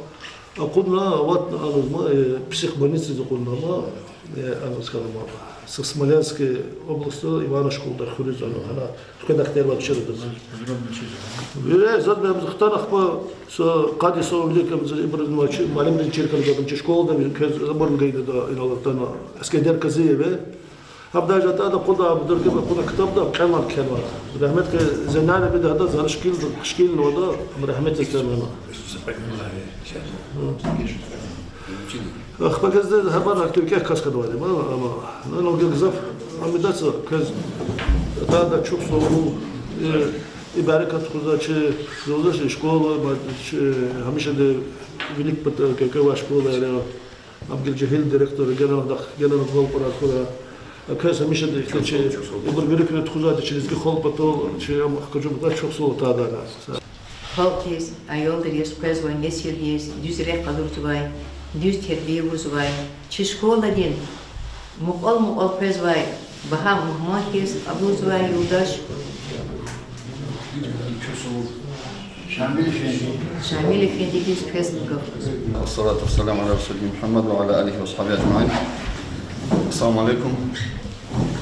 акъудна, аватна, анузма, э, психбольницадиз акъудна, ама, э, ануз хьана ама, С-, Смоленской области, Иванушкалди хуьруьз, ана, ана, тухведахъ тир вахт чирдаз. Вири заз бямз хтана ахпа, са къад йисалай вилик, ам, заз ибуру, ну, чи, муаллимрин чир хьана гадам, чи школадин квез абурун гайидада инал атана, Эскендер Казиев. Гьаб даже атӀада акъудна, абдурги акъудна ктабда, кӀелна кхьенва. Рагьметлу Зейналабиди гьада, зани шикил, шикилнавайди, рагьметдиз фенвайди. Ахпа квез гьабар гьахьтин викӀегь кас хьанвайди, ма, ама, ну, ну, гзаф, амидаса, квез атӀада чухсагъул, э, и берекат тухузвай чи, тухузвай чи школа, ма, чи, гьамишанда вилик пата, квекай школа, яни, Абдулжегьил директор, генани адахъ, генани гвалпара хьурай. Квез гьамишанда ихьтин чи, ибур вири куьне тухузвайди чи лезги халкь патал, чи ам хкажун патал чухсагъул атӀада. Халкьдиз, аялриз, къвезвай несилдиз дуьз рехъ къалурзавай, дуьз тербия гузвай, чи школадин мукьвал-мукьвал къвезвай багьа мугьман хьиз кьабулзавай юлдаш Шамил эфендидиз квез гаф гузва. والصلاة والسلام على رسوله محمد وعلى آله وصحبه أجمعين. السلام عليكم.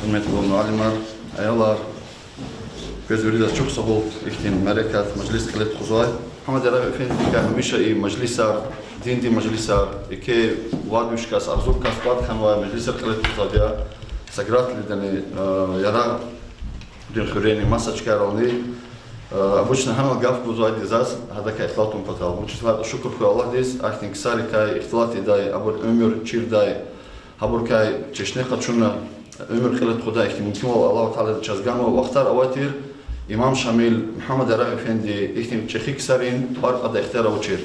Гьуьрметлу муаллимар, аялар, квез виридаз чухсагъул ихьтин мярекат, мажлис кьиле тухузвай. Мугьаммад Ярагъ эфендидикай гьамиша и мажлисар, диндин мажлисар, еке вад-виш кас, агъзур кас кӀватӀ хьанвай мажлисар кьиле тухузвайди я. Сагратдани, э, Ярагъдин хуьрени, маса чкайрални, э, обычно гьанал гаф гузвайди заз, гьадакай ихтилат авун патал. Вучиз лагьайтӀа, шукур хьуй Аллагьдиз, ахьтин ксарикай ихтилат ийидай, абур уьмуьр чирдай, гьабурукай чешне къачуна, уьмуьр кьиле тухудай ихьтин мумкинвал Аллагьу Таалади чаз ганва. Вахтар авай тир, Имам Шамил, Мугьаммад Ярагъ эфенди, ихьтин чӀехи ксарин тӀвар кьадай ихтияр авачир.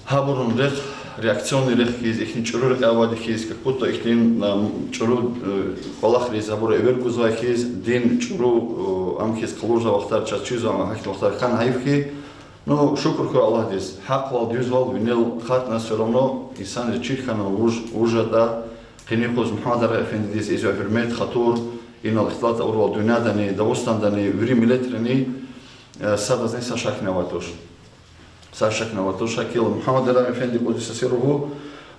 Гьабурун рехъ, реакционный рехъ хьиз, ихьтин чӀуру рекье авайди хьиз, как будто ихьтин, а, чӀуру, э, кӀвалахриз гьабур эвер гузвай хьиз, дин чӀуру, э, ам хьиз къалурзавай вахтар чаз чизва, ам гьахьтин вахтар хьана гьайиф хьи. Ну, шукур хьуй Аллагьдиз, гьахъвал, дуьзвал винел хатӀна, всё равно инсанриз чир хьана вуж, вуж ятӀа, къенин юкъуз Мугьаммад Ярагъ эфендидиз ийизвай гьуьрмет, хатур, инал ихтилат авурвал дуьньядани, Дагъустандани, вири миллетрини, э, садазни са шакни авай туш. Са шакни авай туш. Гьакӏ хьайила Мугьаммад Ярагъ эфенди, къуддиса сирругьу,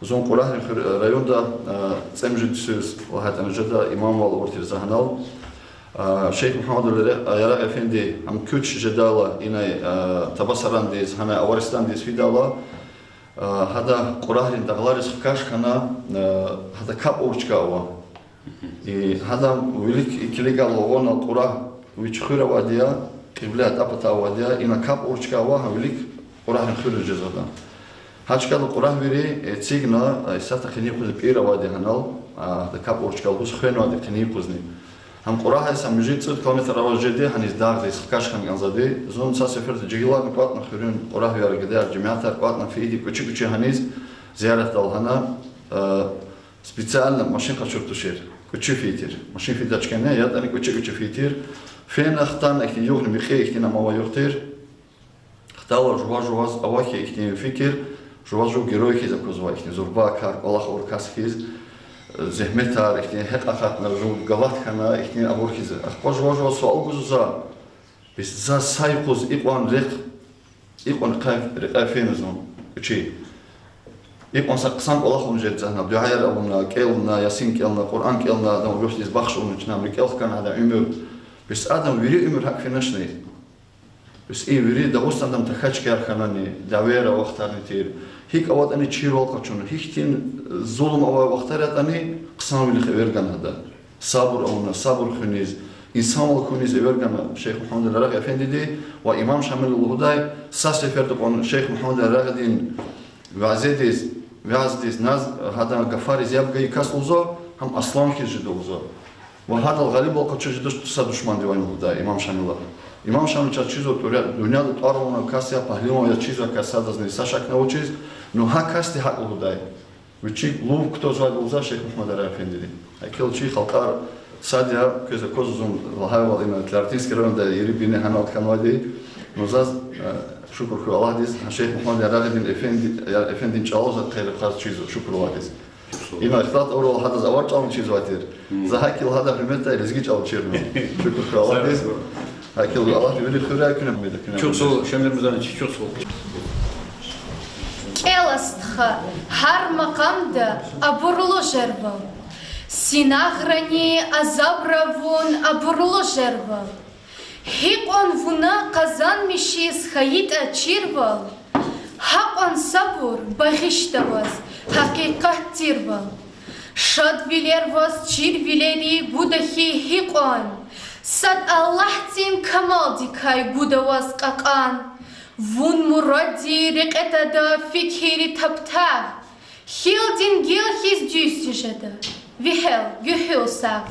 зун Кьурагьрин хуьр-, районда, э, цӏемуьжуьд йисуз лагьайтӏани жеда имамвал авур тир за гьанал. Э, шейх Мугьаммад Ярагъ эфенди ам куьч жедайла инай, э, Табасарандиз, гьанай Аваристандиз фидайла, э, гьада Кьурагьрин дагълариз хкаж хьана, э, гьада капӏ авур чка ава. И гьадан вилик и килигайла вуна Кьурагь вич хуьр авайди я, кьибле тӏа пата авайди я, ина капӏ авур чка ава, гьа вилик Кьурагьрин хуьр жезва гьадан. Гьа чкадал кьурагьвийри эцигна, э, исятда къенин юкъузни пӏир авайди гьанал, э, гьада капӏ авур чка лугьуз хвенвайди къенин юкъузни. Гьам Кьурагьай са муьжуьд-цӏуд километр аваз жеди, гьаниз дагъдиз хкаж хьана кӏанзавайди. Зун са сеферда жегьиларни кӏватӏна хуьруьн Кьурагьвияр, гадаяр, жемятар кӏватӏна фейиди кӏвачи-кӏвачи гьаниз зияратдал гьана, э, специально машин къачур тушир. Кӏвачи фейи тир. Машин фидай чкани ятӏани кӏвачи-кӏвачи фейи тир. Фена хтана ихьтин югъни михьи ихьтин ам авай югъ тир. Хтайла жува-жуваз авай хьи ихьтин фикир, жува-жув герой хьиз аквазва, ихьтин зурба кар, кӏвалах авур кас хьиз, э, зегьметар, ихьтин гьекь акъатна, жув галат хьана, ихьтин абур хьиз. Ахпа жува-жуваз суал гузва за, бес заз са юкъуз икьван рехъ, икьван рекьяй, рекьяй фена зун, кӏвачи. Икьван са хъсан кӏвалах авуна жеди за гьана, дуьаяр авуна, кӏелна, Ясин кӀелна, Кьуръан кӀелна, адан руьгьдиз бахш авуна чна, рикӏел хкана гьадан уьмуьр. Бес адан вири уьмуьр гьакӏ фенашни. Бес и вири Дагъустанда тахьай чкаяр хьанани, дявеяр авай вахтарни тир. Гьикӏ аватӏани чирвал къачуна, гьихьтин зулум авай вахтар ятӏани хъсанвилихъ эвер гана гьада. Сабур авуна, сабур хуьниз, инсанвал хуьниз эвер гана шейх Мугьаммад Ярагъ эфендиди ва имам Шамила лугьудай, са сеферда кьван шейх Мугьаммад Ярагъидин вязедиз, вяздиз, наз-, гьадан гафариз яб гайи кас лугьузва, гьам аслан хьиз жеда лугьузва. Ва гьадал гъалибвал къачуз жедач са душмандивайни лугьудай имам Шамила. Имам Шамил чаз чизва тӀварар, дуьньяда тӀвар авунвай кас я, пагьливан я, чизвай кас, садазни са шакни авачиз, ну гьа касди гьакӀ лугьудай. Вичи лув кутазвайди лугьузва Шейх Мугьаммад Ярагъ эфендиди. ГьакӀ хьайила чи халкьар сад я, квез аквазва зун лагьайвал, ина Тляртинский районда ири бине гьанал хьанвайди. Ну заз, э, шукур хьуй Аллагьдиз, гьа Шейх Мугьаммад Ярагъидин эфенди-, я-, эфендин чӀалал заз хъел-хъваз чизва, шукур Аллагьдиз. Ина ихтилат авурвал гьадаз авар чӀални чизвай тир. За гьакӀ хьайила гьадан гьуьрметдай лезги чӀал чирна. Шукур хьуй Аллагьдиз. ГьакӀ хьайила Аллагьди вири хуьрай, куьне мед, куьне мед. Чухсагъул, Шамил Рамазанович, чухсагъул. КӀела, стха, гьар макьамда абурлу жервал. Синагърани азабра вун абурлу жервал. Гьикьван вуна къазанмишиз хьайитӀа чирвал, гьакьван сабур багъишда ваз, гьакъикъат тирвал. Шадвилер ваз чирвилери гуда хьи гьикьван, сад Аллагьдин камалдикай гуда ваз кьакьан. Вун мураддин рекье тада, фикирри таптагъ, хьилдин гил хьиз дуьз тежеда, вегьел, гуьгьуьл сагъ.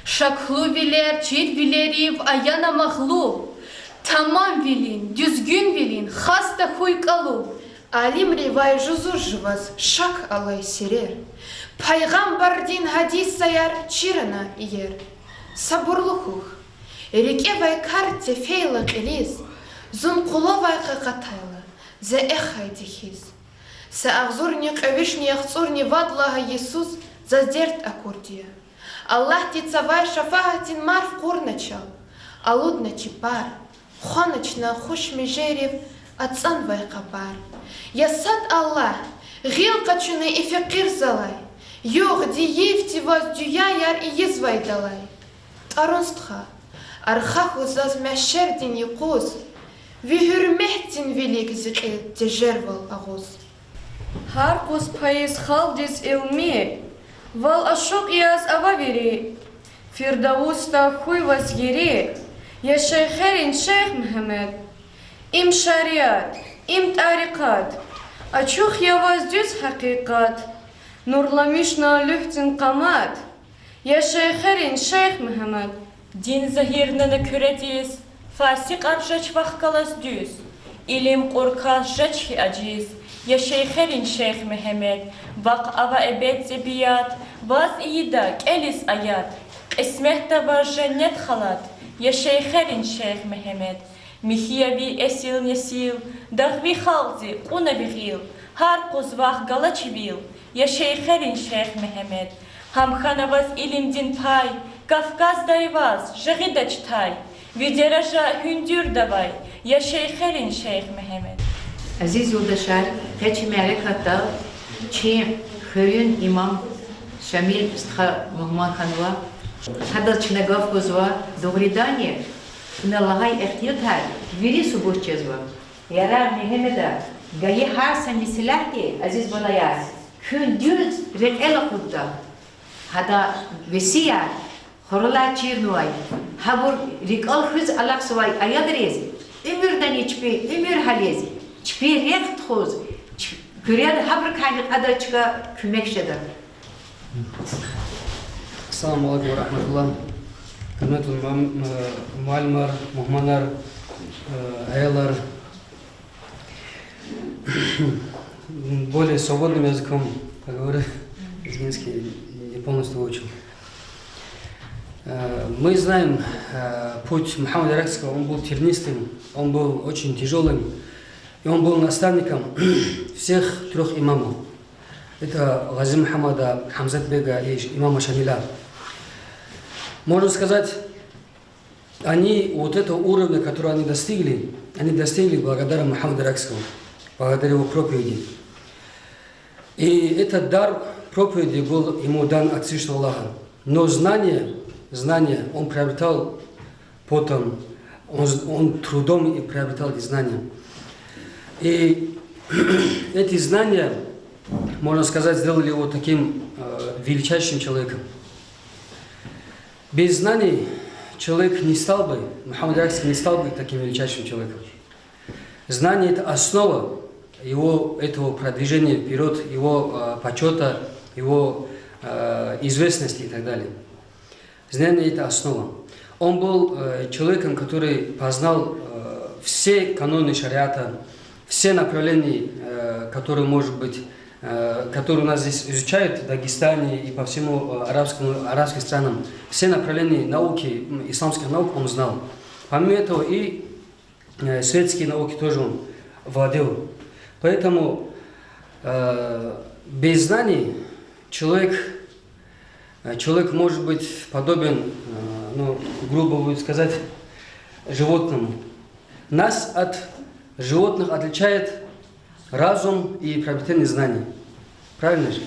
Шаклувилер чирвилерив аяна магълуб, тамамвилин, дуьзгуьнвилин хас тахьуй кӀалуб. Алимривай жузуз жуваз шак алай сирер, пайгъамбардин гьадисаяр чирна иер. Сабурлу хьухь, рикӀевай кар тефейла кьилиз, зун къулавай къакъатайла, за эхайди хьиз. Са агъзурни кьве вишни яхцӀурни вад лагьай йисуз заз дерт акурди я. Аллагьди цавай шафагьатдин марф кьурна чал, алудна чи пар, хвана чна хуш межерив ацӀанвай хабар. Я сад Аллагь, гъил къачуна и фекъирзалай, югъди-йифди ваз дуьаяр ийизвайдалай. ТӀарун, стха, арха хьухь заз мяшердин юкъуз, ви гьуьрметдин вилик зи кьил тежервал агъуз. Гьар къуз пайиз халкьдиз илми, вал ашукь яз ава вири, Фирдавусда хьуй ваз ери, я шейхерин шейх Мегьамед. Им шариат, им тӀарикъат, ачух я ваз дуьз гьакъикъат, нурламишна луьгьдин къамат, я шейхерин шейх Мегьамед. Дин загьирна на куьредиз, фасикьар жеч вахъ галаз дуьз, илим кьур кас жеч хьи ажиз, я шейхерин шейх Мегьамед. Вахъ ава эбед цӀибият, ваз ийида кӀелиз аят, кьисметда ваз женнет халат, я шейхерин шейх Мегьамед. Михьи я ви эсил-несил, дагъви халкьди кьуна ви гъил, гьар къуз вахъ галачи вил, я шейхерин шейх Мегьамед. Гьам хьана ваз илимдин пай, Кавказдай ваз жагъидач тай, ви дережа гьуьндуьрдавай, я шейхерин шейх Мегьамед. Азиз юлдашар, къе чи мярекатда чи хуьруьн имам Шамил стха мугьман хьанва. Гьадаз чна гаф гузва, дугъриданни чна лагьай ихтилатар вири субут жезва. Ярагъ Мегьамеда гайи гьар са меслятди, азиз балаяр, куьн дуьз рекьел акъудда. Гьадан весият хуралай чирнавай, гьабур рикӀел хуьз алахъзавай аялриз уьмуьрдани чпи уьмуьр гьализ, чпин рехъ тухуз, чп-, куьрелди гьабурукайни кьадай чка куьмек жеда. Ассаламу алейкум ва рахматуллах. Гьуьрметлу муам-, э, муаллимар, мугьманар, э, аялар. Более свободным языком поговорю. Лезгинский не полностью выучил. Э, мы знаем, э, путь Мухаммада Ярагского, он был тернистым, он был очень тяжёлым, и он был наставником всех трёх имамов. Это Гъази Мухаммада, Хамзат Бега и имама Шамиля. Можно сказать, они вот этого уровня, который они достигли, они достигли благодаря Мухаммаду Ярагскому, благодаря его проповеди. И этот дар проповеди был ему дан от Всевышнего Аллаха. Но знание, знание он приобретал потом, он, он трудом и приобретал эти знания. И эти знания, можно сказать, сделали его таким, э, величайшим человеком. Без знаний человек не стал бы, Мухаммад Ярагский не стал бы таким величайшим человеком. Знание — это основа его этого продвижения вперёд, его, э, почёта, его, э, известности и так далее. Знание — это основа. Он был, э, человеком, который познал, э, все каноны шариата, все направления, э, которые, может быть, э, которые у нас здесь изучают, в Дагестане и по всему, э, арабскому, арабским странам. Все направления науки, м, исламских наук он знал. Помимо этого и, э, светские науки тоже он владел. Поэтому, э, без знаний человек Э, человек может быть подобен, э, ну, грубо будет сказать, животному. Нас от животных отличает разум и приобретение знаний. Правильно же?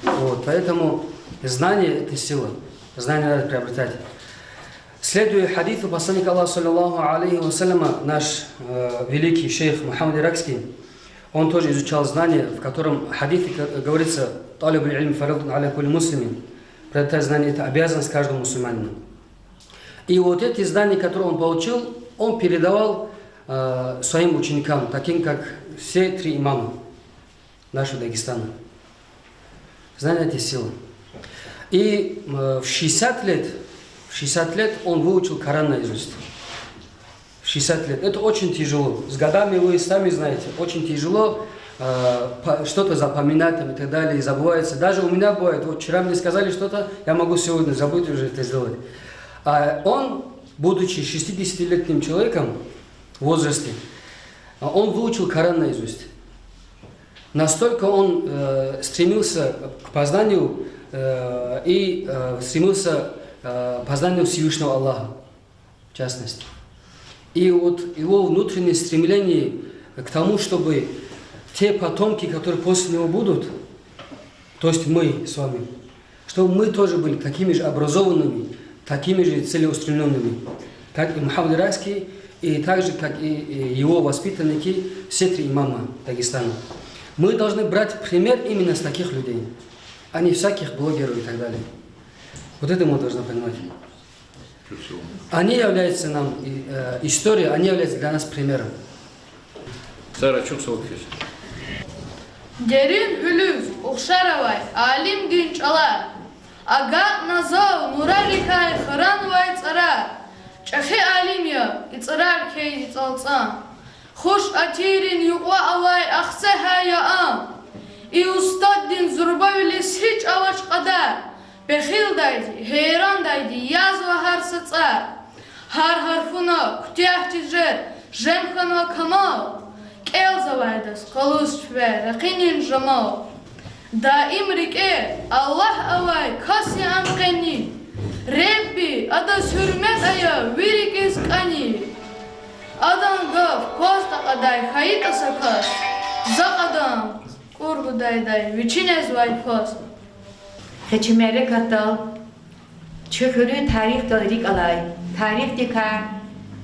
Вот, поэтому знание — это сила. Знание надо приобретать. Следуя хадису посланника Аллаха, саллаллаху алейхи ва саллама, наш, э, великий шейх Мухаммад Иракский, он тоже изучал знания, в котором хадисе г-, говорится: «Талибуль ильми фаридатун аля кулли муслимин». Приобретать знания — это обязанность каждого мусульманина. И вот эти знания, которые он получил, он передавал, э, своим ученикам, таким как все три имама нашего Дагестана. Знание — это сила. И, э, в шестьдесят лет, в шестьдесят лет он выучил Коран наизусть. В шестьдесят лет. Это очень тяжело. С годами, вы сами знаете, очень тяжело, э, по-, что-то запоминать там и так далее, и забывается. Даже у меня бывает, вот вчера мне сказали что-то, я могу сегодня забыть, уже это сделать. А он, будучи шестидесятилетним человеком в возрасте, а, он выучил Коран наизусть. Настолько он, э, стремился к познанию, э, и, э, стремился, э, к познанию Всевышнего Аллаха, в частности. И вот его внутреннее стремление к тому, чтобы те потомки, которые после него будут, то есть мы с вами, чтобы мы тоже были такими же образованными, такими же целеустремлёнными, как и Мухаммад Иракский, и так же, как и, и его воспитанники, все три имама Дагестана. Мы должны брать пример именно с таких людей, а не всяких блогеров и так далее. Вот это мы должны понимать. Они являются нам, и, э, история, они являются для нас примером. Сара, чухсагъул хьиз. Дерин гьуьлуьз ухшар авай алимдин чӀалар, агакьна зав нурарикай хранвай цӀарар, чӀехи алим я и цӀарар кхьейди цӀалцӀам. Хуш атиррин юкьва авай ахцегьай я ам, и устаддин зурбавилиз гьич авач кьадар, пехилдайди, гьейрандайди язва гьар са цӀар. Гьар гьарфуна куьтягь тежер жем хьанва камал, кӀелзавайдаз къалуз чуьвер ракъинин жамал. Даим рикӀе Аллагь авай кас я ам къени, Ребби адаз гьуьрмет ая ви рикӀиз кӀани. Адан гаф кваз такьадай хьайитӀа са кас, за кьадан кӀур гудайдай вичи незвай фаз. Къе чи мярекатдал, чи хуьруьн тарихдал рикӀ алай, тарихдикай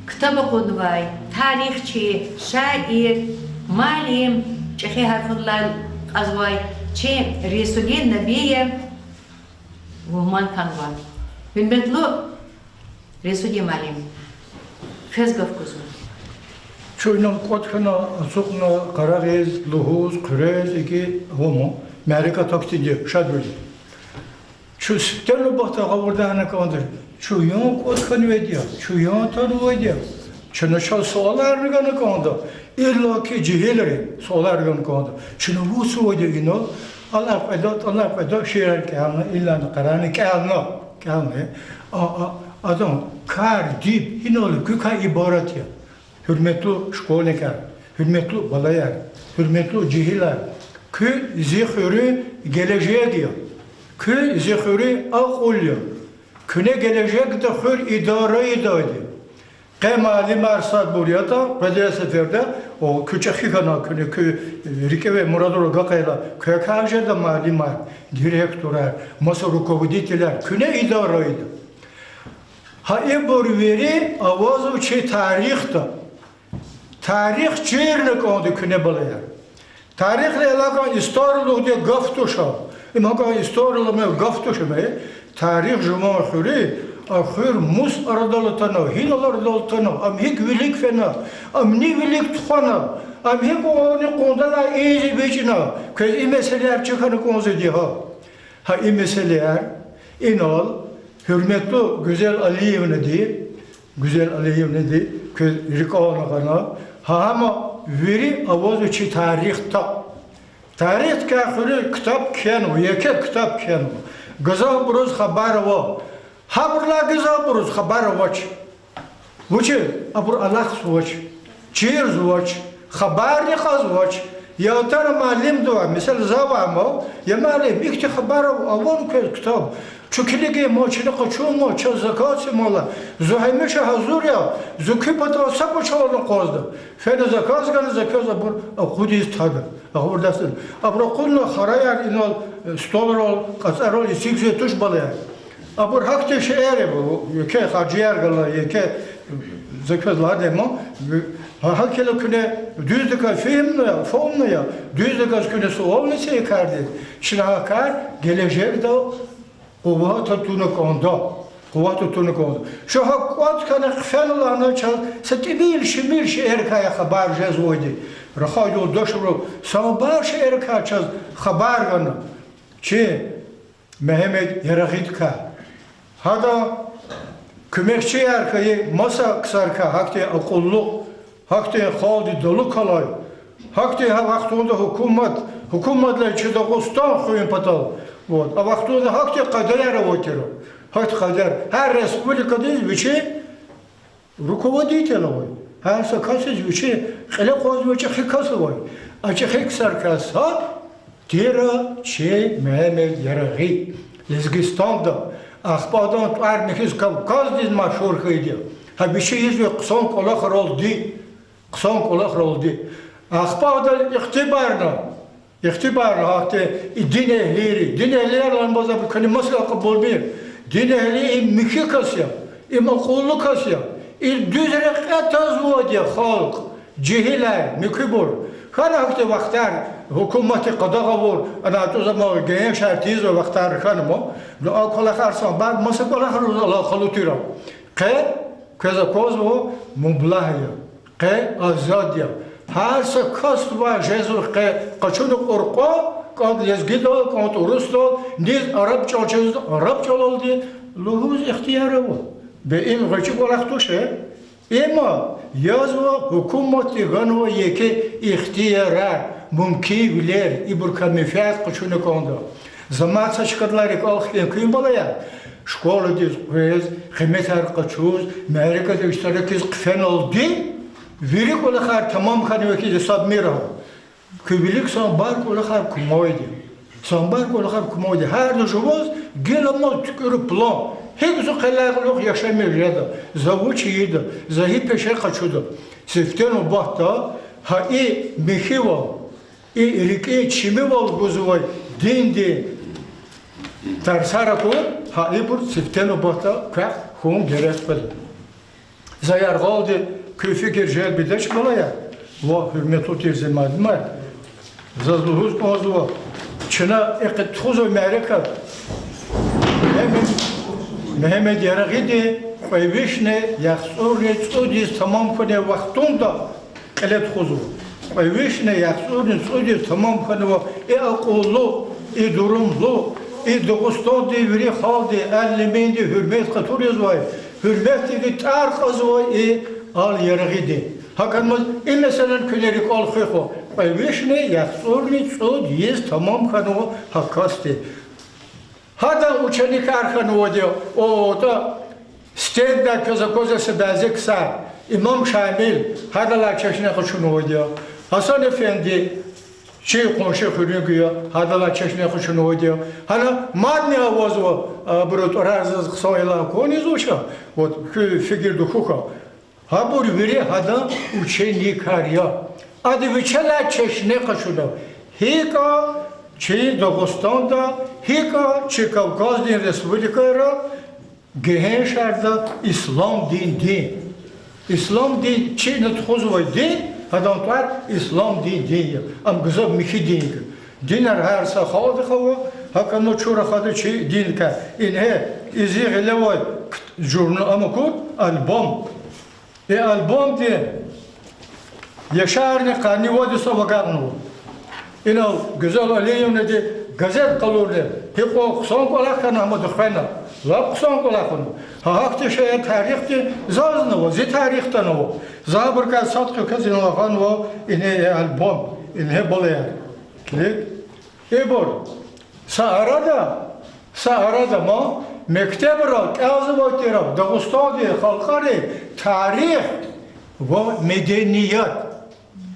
ктаб акъуднавай тарихчи, шаир, муаллим, чӀехи гьарфунилай кьазвай чи Рейсудин Набиев мугьман хьанва. Гьуьрметлу Рейсудин муаллим, квез гаф гузва. Чун инал кӀватӀ хьана, ацукьна къарагъиз, лугьуз, хъуьрез, икӀ авама, мярекат ахьтинди шадвиле. Чун сифте нубатда гъавурда гьана кӀанда, чун ян кӀватӀ хьанвайди я, чун ян атанвайди я. Чна чаз суаларни гана кӀанда, иллаки жегьилри суалар гана кӀанда. Чна вуч ийизвайди я инал, алай кьведа, алай кьведа шиирар кӀелна, иллани къарагъна, кӀелна, кӀелна. А, а, адан кар, диб гьинал, куькай ибарат я. Гьуьрметлу школьникар, гьуьрметлу балаяр, гьуьрметлу жегьилар, куьн зи хуьруьн гележег я, куьн зи хуьруьн акьул я, куьне гележегда хуьр идара ийидайди я. Къе муаллимар садбур ятӀа, къвезвай сеферда, о, куьн чӀехи хьана, куьне куь рикӀевай мурадрал агакьайла, квекай жеда муаллимар, директорар, маса руководителар, куьне идара ийида. Гьа ибур вири авазва чи тарихда. Тарих чирна кӀанда, куьне балаяр. Тарихдин алакьун история лугьудай гаф туш а. Им гьакьван история лагьана гаф туш ам. Тарих жуван хуьруьн, а хуьр мус арадал атана, гьинал арадал атана, ам гьикӀ вилик фена, ам ни вилик тухвана, ам гьикӀ авуна къундалай ийиз эвичӀна, квез и месэлаяр чир хьана кӀанзавайди я гьа. Гьа и месэлаяр инал гьуьрметлу Гуьзел Алиевнади Гуьзел Алиевнади квез рикӀелни гъана, гьа гьам вири авазва чи тарихда. Тарихдикай хуьруьз ктаб кхьенва, еке ктаб кхьенва. Гзафбуруз хабар ава. Гьабурулай гзафбуруз хабар авач. Вучиз? Абур алахъзавач, чирзавач, хабарни кьазвач. Я тара муаллимдивай, месела, завай мал, я муаллим, ихьтин хабар ав-, авани квез ктаб? Чун килигин ман, чна къачун ман, чаз заказ ийин ман лагьана, зун гьамиша гьазур я, зун куь патав са пачални акъвазда. Фена заказ гана, за квез абур акъудиз тада. Акъудиз тада. Абур акъудна, хараяр инал, э, столрал, кьацӀарал эцигзавай туш, балаяр. Абур гьахьтин шейэр я, еке харжияр гала, еке, за квез лагьайди ман, гьа-, гьакӀ хьайила куьне дуьздаказ фагьумна я, фагьумна я, дуьздаказ куьне суални це и кардиз, чна гьа кар гележегда къуват атуна кӀанда, къуват атуна кӀанда. Ша гьа кӀватӀ хьана хъфена лагьана чаз са тӀимил-шимил шейэрикай хабар жезвайди. Рахай юлдашрал са бязи шейэрикай чаз хабар гана. Чи Мегьамед Ярагъидикай. Гьадан куьмекчияр хьайи маса ксарикай, гьахьтин акьуллу, гьахьтин халкьдин далу калай, гьахьтин гьа вахтунда гьукумат, гьукуматдилай чи Дагъустан хуьн патал. Вот. А вахтунда гьахьтин къайдаяр авай тир. Гьахьтин къайдаяр. Гьар республикадиз вичин руководитель авай. Гьар са касдиз вичин кьиле акъвазнавай чӀехи кас авай. А чӀехи ксарикай сад тир чи Мегьамед Ярагъи, Лезгистанда. Ахпа адан тӀвар михьиз Кавказдиз машгьур хьайиди я. Гьа вичи ийизвай хъсан кӀвалахралди. Хъсан кӀвалахралди. Ахпа адал ихтибарна, ихтибарна гьахьтин и динэгьлийри, динэгьлияр лагьана бязибурукайни маса кьабулмир. Динэгьли им михьи кас я, им акьуллу кас я. И дуьз рекье тазвайди я халкь, жегьилар, муькуьбур. Хьана гьахьтин вахтар, гьукуматди къадагъа авур, ана тӀузама гегьеншар тийизвай вахтар хьана ман. Ну, а кӀвалахар са бязи маса кӀвалахралай алакъалу тир. Къе квез аквазва, мублагь я. Къе азад я. Гьар са касдивай жезва къе къачуна Къуръан, кӀант лезгидал, кӀант урусдал, низ араб чӀал чиз, араб чӀалалди лугьуз ихтияр ава. Бес им гъвечӀи кӀвалах туш. Има язва, гьукуматди ганва еке ихтиярар, мумкинвилер, ибурукай менфят къачуна кӀанда. За мад са чкадилай рикӀел хкин куьн, балаяр, школадиз къвез, къиметар къачуз, мярекатда иштиракиз хъфеналди, вири кӀвалахар тамам хьанвай хьиз гьисабмир. Куь вилик са бязи кӀвалахар кумайди. Са бязи кӀвалахар кумайди. Гьарда жуваз гила ман туькӀуьрун план. ГьикӀ зун къеллай кьулухъ яшамиш жеда, за вуч ийида, за гьи пеше къачуда. Сифте нубатда гьа и михьивал, и рикӀин чимивал гузвай диндин тарсар акур, гьа ибур сифте нубатда квехъ хьун герек къвезва. За яргъалди куь фикир желбдач, балаяр, ва гьуьрметлу тир зи муаллимар. Заз лугьуз кӀанзава, чна икьи тухузвай мярекат Мегьамед, Мегьамед Ярагъиди кьве вишни яхцӀурни цӀуд йис тамам хьунвай вахтунда кьиле тухузва. Кьве вишни яхцӀурни цӀуд йис тамам хьанва и акьуллу, и дурумлу, и Дагъустандин вири халкьди, алимринди гьуьрмет хатур ийизвай, гьуьрметдивди тӀвар кьазвай и ал Ярагъиди. ГьакӀ хьанваз и месэлани куьне рикӀел хуьхъ, кьве вишни яхцӀурни цӀуд йис тамам хьанва гьа касди. Гьадан ученикар хьанвайди я, о, атӀа стенддай квез аквазвай са бязи ксар, Имам Шамил, гьадалай чешне къачунвайди я. Гьасан-эфенди, чи къунши хуьруьнви я, гьадалай чешне къачунвайди я. Гьана мадни авазва, абурун тӀварар заз хъсан илан кӀанзавач, вот, куь фикирда хьухь. Гьабур вири гьадан ученикар я. Ада вичелай чешне къачунва. ГьикӀ чи Дагъустанда, гьикӀ чи Кавказдин республикайра гегьеншарда исламдин дин. Исламдин чина тухузвай дин, гьадан тӀвар исламдин дин я. Ам гзаф михьи дин я. Динар гьар са халкьдихъ ава, гьакӀ хьана чун рахада чи диндикай. Ингье, и зи гъилевай кт-, журна-, ам акур, альбом. И альбомди яшарни къанни вад йисав агакьнава. Инал Гуьзел Алиевнади газет къалурна, гьикьван хъсан кӀвалах хьана, амма духвена. Лап хъсан кӀвалах ава. Гьа гьахьтин шейэр тарихди зазни ава, зи тарихдани ава. За абурукай сад-хъуькай зин лагьанва, ингье альбом, ингье балаяр. Килиг. Ибур са арада, са арада ма мектебра кӀелзавай тир Дагъустандин халкьарин тарих ва меденият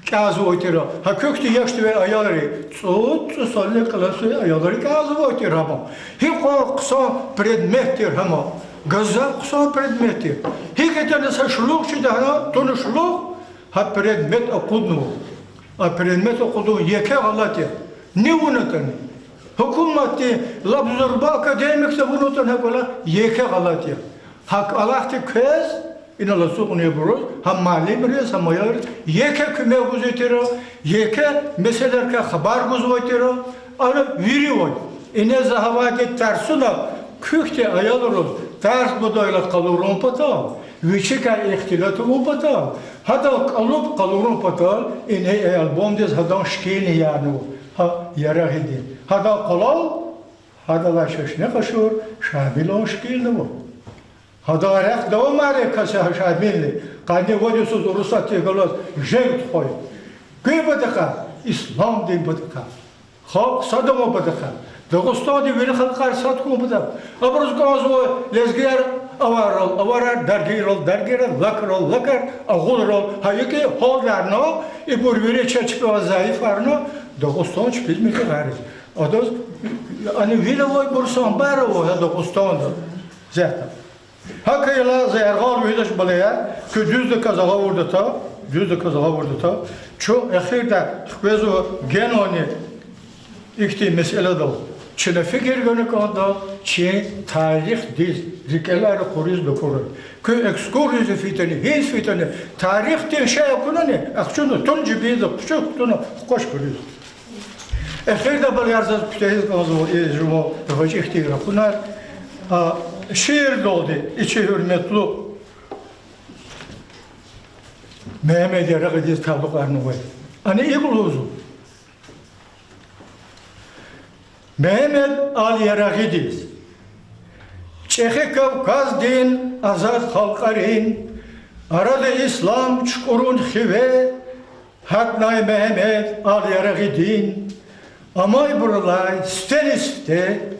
кӀелзавай тир. Гьа куькди яшдивай аялри, цӀуд-цӀусад йисан кьилелай аялри кӀелзавай тир гьам. Гьикьван хъсан предмет тир гьам. Гзаф хъсан предмет тир. ГьикӀ ятӀани са шлюх чидайла, туна шлюх, гьа предмет акъуднава. А предмет акъудун еке гъалатӀ я. Ни авунатӀани, гьукуматди лап зурба академикди авунатӀани гьа кӀвалах, еке гъалатӀ я. Гьа кӀвалахдик квез, инал ацукьнавайбуруз, гьам муаллимриз, гьам аялриз еке куьмек гузвай тир, еке месэлайрикай хабар гузвай тир, ана виривай. Ингье за гьавайди тарсуна, куькди аялриз тарс гудайла къалурун патал, вичикай ихтилат авун патал, гьадал кӀалуб къалурун патал, ингье и альбомдиз гьадан шикилни янава, гьа Ярагъидин. Гьадан къвалал, гьадалай чешне къачур Шамилан шикилни ава. Гьадан рехъ давамарикай са Шамилни, къанни вад йисуз Урусатдихъ галаз женг тухвай. Куь патахъай, исламдин патахъай. Халкь сад авун патахъай. Дагъустандин вири халкьар сад хьун патахъай. Абуруз кӀанзава лезгияр аваррал аварар, даргийрал даргияр, лакрал лакар, агъулрал. Гьа икӀ гьаларна, ибур вири чеб чпивай зайифарна, Дагъустан чпиз михьи гъариз. Адаз, ана вил авайбур санбар ава гьа Дагъустанда. Зятда. ГьакӀ хьайила, за яргъал вегьидач, балаяр, куьн дуьздаказ гъавурда тав, дуьздаказ гъавурда тав, чун эхирда хквезва генани ихьтин месэладал. Чна фикир гана кӀанда, чи тарихдиз, рикӀелай ракъуриз дакӀурай. Куьн экскурсиядиз фейитӀани, гьиниз фейитӀани, тарихдин шей акунани, ахчуна тун жибинда, хъчуна, хъваш хьуниз. Эхирда, балаяр, заз куьтягьиз кӀанзава и жуван гъвечӀи ихьтин рахунар, а, шиирдалди и чи гьуьрметлу Мегьамед Ярагъидиз талукьарнавай. Ана икӀ лугьузва. Мегьамед ал-Ярагъидиз. ЧӀехи Кавказдин азад халкьарин арада ислам чукӀурун хиве гьатнай Мегьамед ал-Ярагъидин, амайбурулай сифтени-сифте,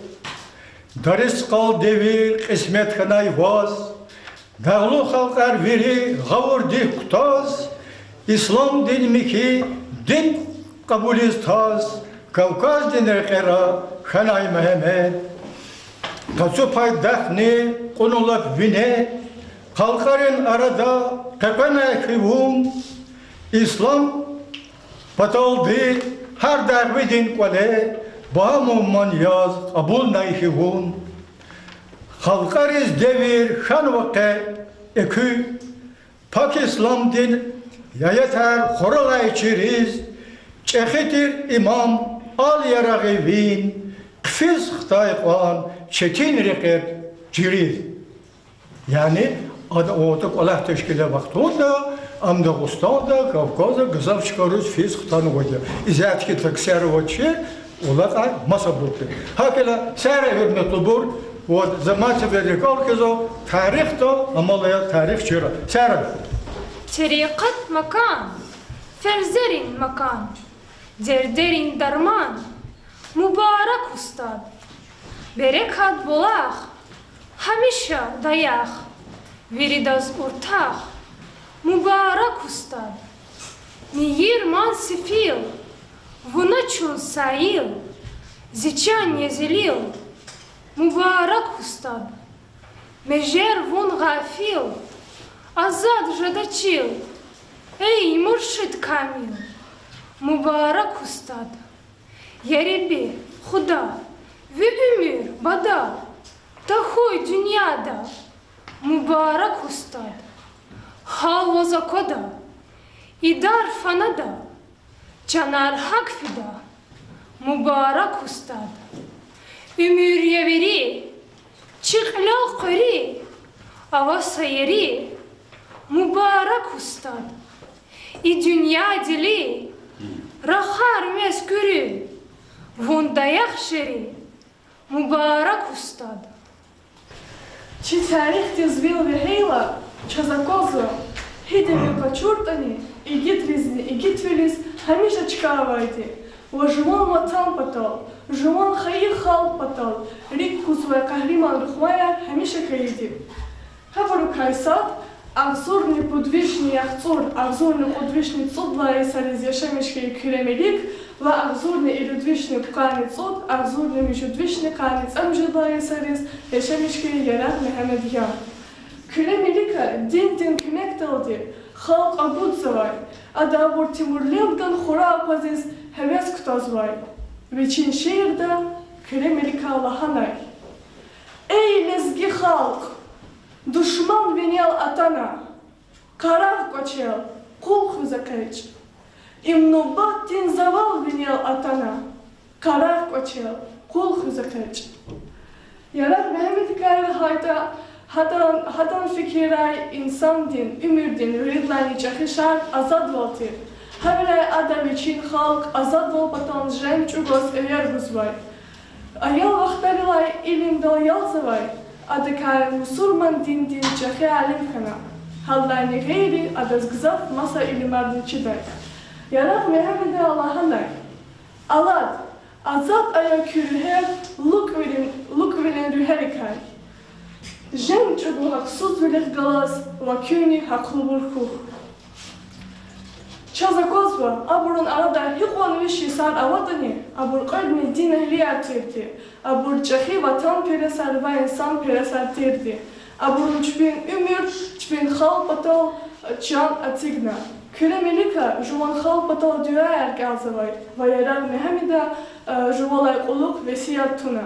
Дарискъал девир кьисмет хьанай ваз, дагълу халкьар вири гъавурдик кутаз, исламдин михьи дин кьабулиз таз, Кавказдин рекьера хьанай Мегьамед. Къацу пайдахни кьуна лап вине, халкьарин арада къекъвенай хьи вун, ислам паталди гьар дагъвидин кӀвале багьа мугьман яз кьабулнай хьи вун. Халкьариз девир хьанва къе экуь, пак исламдин аятар хуралай чириз, чӀехи тир имам ал-Ярагъи вин, хъфиз хтай кьван четин рекьер чириз. Яни ада аватӀа кӀвалах тешкилай вахтунда ам Дагъустанда, Кавказда гзаф чкайриз физ хтанвайди я. Исятда хьи таксияр авачир, улакьар масабур тир. ГьакӀ хьайила, сагърай, гьуьрметлубур, ва за мад сеферда рикӀел хкизва, тарихда амал ая, тарих чира. Сагърай. Терикъат макан, ферзерин макан, дердерин дарман, мубарак устад. Берекат булах, гьамиша даях, виридаз уртах, мубарак устад. Мийир ман сефил, вуна чун саил, зи чан я зелил, мубарак устад. Межер вун гъафил, азад жеда чил, эй муршид камил, мубарак устад. Я Ребби Худа, ви уьмуьр бада, тахьуй дуьньяда, мубарак устад. Гьал ваз аквада, идар фанада, чанар гьакӀ фида, мубарак устад. Уьмуьр я вири, чи кьилел къвери, ава са ери, мубарак устад. И дуьньядилай рахар мез куьруь, вун даях жери, мубарак устад. Чи тарихдиз вил вегьейла, чаз аквазва, гьи девир къачуртӀани, игитризни игитвилиз гьамиша чка авайди ва жуван ватан патал, жуван хайи халкь патал рикӀ кузвай къагьриман рухваяр гьамиша хьайиди. Гьабурукай сад агъзурни пудвишни яхцӀур, агъзурни кьудвишни цӀуд лагьай йисариз яшамиш хьайи Куьре Мелик ва агъзурни иридвишни пудкъанни цӀуд, агъзурни муьжуьдвишни къанни цӀемуьжуьд лагьай йисариз яшамиш хьайи Ярагъ Мегьамед я. Куьре Мелика диндин куьмекдалди халкь агудзавай, ада абур Тимурленган хура акъвазиз гьевес кутазвай. Вичин шиирда Куьре Мелика лагьанай: Эй лезги халкь, душман винел атана, къарагъ кӀвачел, къул хуьз экъечӀ. Им нубатдин завал винел атана, къарагъ кӀвачел, къул хуьз экъечӀ. Ярагъ Мегьамедакай лагьайтӀа, гьадан, гьадан фикирдай инсандин уьмуьрдин виридалайни чӀехи шартӀ азадвал тир. Гьавиляй ада вичин халкь азадвал патал женг чӀугваз эвер гузвай. Аял вахтарилай илимдал ялзавай, адакай мусурман диндин чӀехи алим хьана. Гьадалайни гъейри адаз гзаф маса илимарни чидай. Ярагъ Мегьамеда лагьанай: Алад, азад ая куь руьгьер лукӀвилин, лукӀвилин руьгьерикай. Женг чӀугу гьахъсузвилихъ галаз ва куьнни гьахълубур хьухь. Чаз аквазва, абурун арада гьикьван виш йисар аватӀани, абур кьведни динэгьлияр тирди, абур чӀехи ватанпересар ва инсанпересар тирди. Абуру чпин уьмуьр чпин халкь патал чан эцигна. Куьре Мелика жуван халкь патал дуьаяр кӀелзавай ва Ярагъ Мегьамеда жувалай кьулухъ весият туна.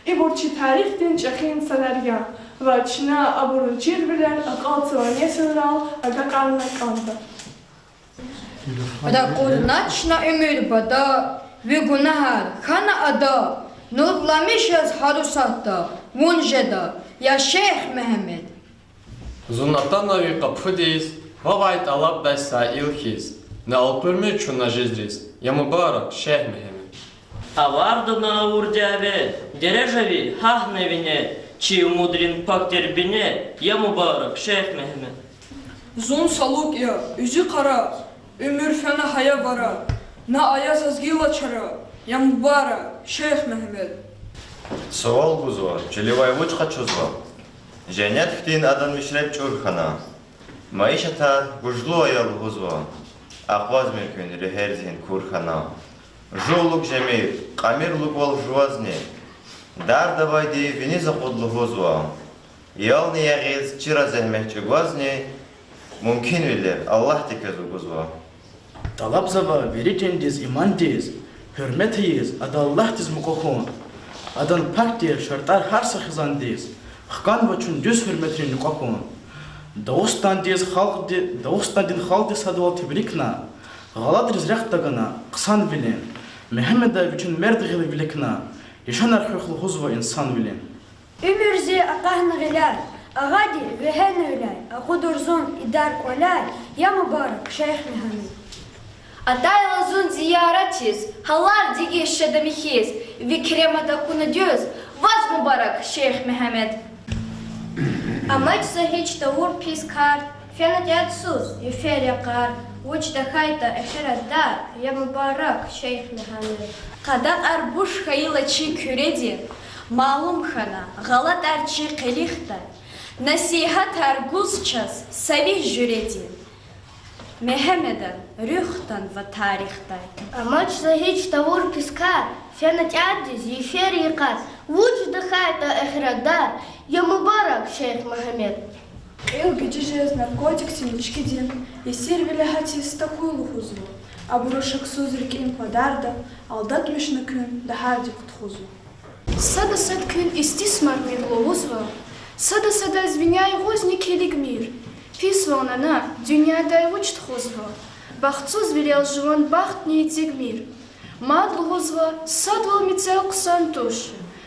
Ибур чи тарихдин чӀехи инсанар я ва чна абурун чирвилер акьалтзавай несилрал агакьарна кӀанда. Ракъурна чна уьмуьр пата, ви гунагьар хьана ада, нурламиш яз гьар сятда вун жеда, я Шейх Мегьамед. Зун атана ви къапудиз, вавай тӀалабдай саил хьиз, на элкъуьрмир чун ажизриз, я мубарак Шейх Мегьамед. Аварда на авур дяве, дережа ви гьахьна вине, чи умудрин пак тир бине, я мубарак Шейх Мегьамед. Зун са лукӀ я, уьзуькъара, уьмуьр фена гьаявара, на ая заз гила чара, я мубарак Шейх Мегьамед. Суал гузва, чиливай вуч къачузва? Женнет хьтин адан мешреб чӀур хьана. Майишатар гужлу ая лугьузва, акъвазмир куьн, руьгьерзин кур хьана. Жув лукӀ жемир, кьамир лукӀвал жувазни, дарда авайди виниз акъуд лугьузва. Ялни ягъиз чира зегьмет чӀугвазни, мумкинвилер Аллагьди квез вугузва. ТӀалабзава вири диндиз, имандиз гьуьрмет ийиз, ада Аллагьдиз мукьва хьун. Адан пак тир шартӀар гьар са хизандиз хканва чун дуьз гьуьрметрин юкьва хьун. Дагъустандиз халкьди-, Дагъустандин халкьдиз садвал тебрикна, гъалатӀриз рехъ тагана хъсанвилин, Мегьамеда вичин мерд гъил виликна, лишанар хуьх лугьузва инсанвилин. Уьмуьр зи акъахьна гъиляй, агъади вегьена виляй, акъудур зун идар кӀваляй, я мубарак Шейх Мегьамед. Атайла зун зияратиз, гьалар дегиш жеда михьиз, ви керемат акуна дуьз, ваз мубарак Шейх Мегьамед. Амач за гьич тавур пис кар, фена тӀядсуз ефер якъар, вуч тахьайтӀа эхиратда, я мубарак Шейх Мегьамед. Къадагъар буш хьайила чи Куьредин, малум хьана гъалатӀар чи къилихдай, насигьатар гуз чаз са виш жуьредин, Мегьамедан руьгь хтанва тарихдай. Амач за гьич тавур пис кар, фена тӀяддиз ефер якъар, вуч тахьайтӀа эхиратда, я мубарак Шейх Мегьамед. Кьил гижи жез наркотикдин, ичкидин, есирвиле гьатиз тахьуй лугьузва, абуру шаксуз рикӀин кьадарда, алдатмишна куьн дагьардик тухузва. Сада сад куьн истисмармир лугьузва, сада садаз виняй агъузни килигмир, писвал нана дуьньядай вуч тухузва, бахтсузвилел жуван бахтни эцигмир. Мад лугьузва, садвал мецел хъсан туш,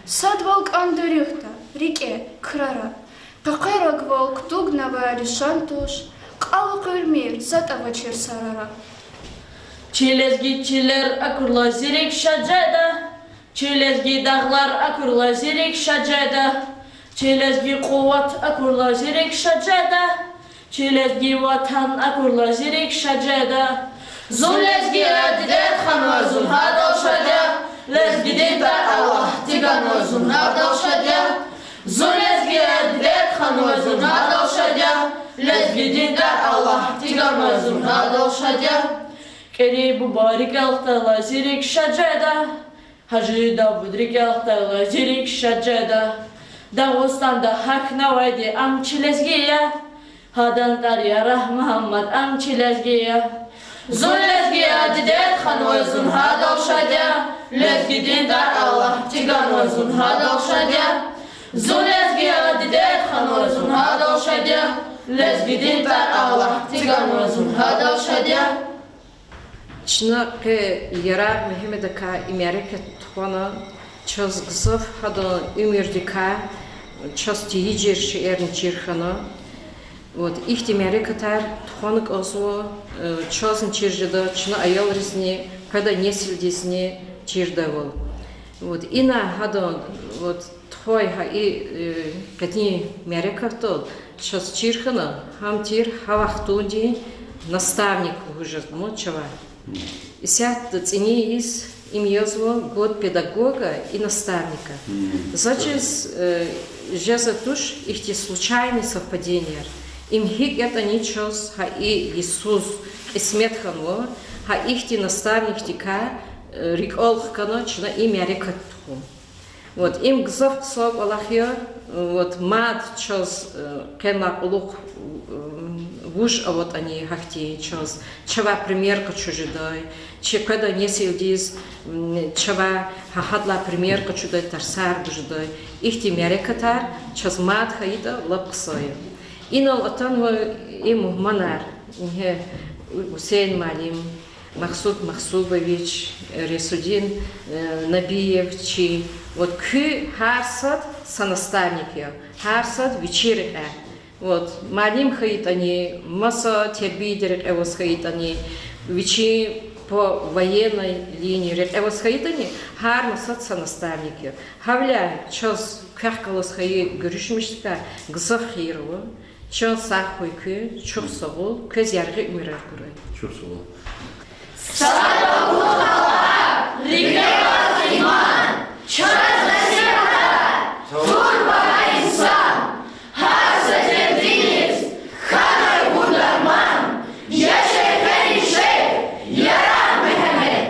садвал кӀанда руьгьда, рикӀе, крара. Къекъверагвал кутугнавай лишан туш, кьал акъуьрмир, затӀ авачир сарара. Чи лезги чилер акурла зи рикӀ шад жеда, чи лезги дагълар акурла зи рикӀ шад жеда, Чи лезги къуват акурла зи рикӀ ша жеда, чи лезги ватан акурла зи рикӀ ша жеда. Зун лезги я, дидед ханва зун гьадал шад я, лезгидин тӀвар Аллагьди ганва зун гьадал шад я. Зун лезги я, дидед ханва зун гьадал шад я, лезгидин тӀвар Аллагьди ганва зун гьадал шад я. КӀери буба рикӀел хтайла зи рикӀ ша жеда, Гьажи Давуд рикӀел хтайла зи рикӀ ша жеда. Дагъустанда гьахьнавайди ам чи лезги я, гьадан тӀвар Ярагъ Мугьаммад, ам чи лезги я. Зун лезги я, дидед ханва зун гьадал шад я, лезгидин тӀвар Аллагьди ганва зун гьадал шад я. Зун лезги я, дидед ханва зун гьадал шад я, лезгидин тӀвар Аллагьди ганва зун гьадал шад я. Чна къе Ярагъ Мегьамедакай и мярекат тухвана, чаз гзаф гьадан уьмуьрдикай чаз тийижир шейэрни чир хьана. Вот, ихьтин мярекатар тухвана кӀанзава, э, чазни чир жеда, чна аялризни, къведай несилдизни чирдайвал. Вот, ина гьадан, вот, тухвай гьа и, э, къенин мярекатдал чаз чир хьана, гьам тир гьа вахтундин наставник лугьуз жезма чавай. Исятда цӀинин йис им язва год педагога и наставника. За чиз, э, жезва туш ихьтин случайный совпаденияяр. Им гьикӀ ятӀани чаз гьа и йисуз кьисмет хьанва, гьа ихьтин наставникдикай, э, рикӀел хкана чна и мярекат тухун. Вот, им гзаф хъсан кӀвалах я, вот, мад чаз, э, къенлай кьулухъ, м, вуж аватӀани гьахьтин чаз, чавай пример къачуз жедай, чи къведай несилдиз, м, чавай гьа-, гьадалай пример къачудай тарсар гуз жедай, ихьтин мярекатар чаз мад хьайитӀа лап хъсан я. Инал атанвай и мугьманар, ингье Гьуьсейн муаллим, Махсуд Махсубович, Ресудин, э, Набиев чи, вот куь гьар сад са наставник я, гьар сад вичин рекьяй. Вот, муаллим хьайитӀани, маса тербиядин рекье аваз хьайитӀани, вичин по военной линии рекье аваз хьайитӀани, гьар масад са наставник я. Гьавиляй чаз квехъ галаз хьайи гуьруьшмишдикай гзаф хийир ава. Чан сагъ хьуй куьн, чухсагъул, квез яргъи уьмуьрар гурай. Чухсагъул. Садавур Аллагь, рикӀе ваз иман, чаз насиб хьурай, тур багьа инсан, гьар са дердиниз хьанай вун дарман, яшай хьерин шейх Ярагъ Мегьамед.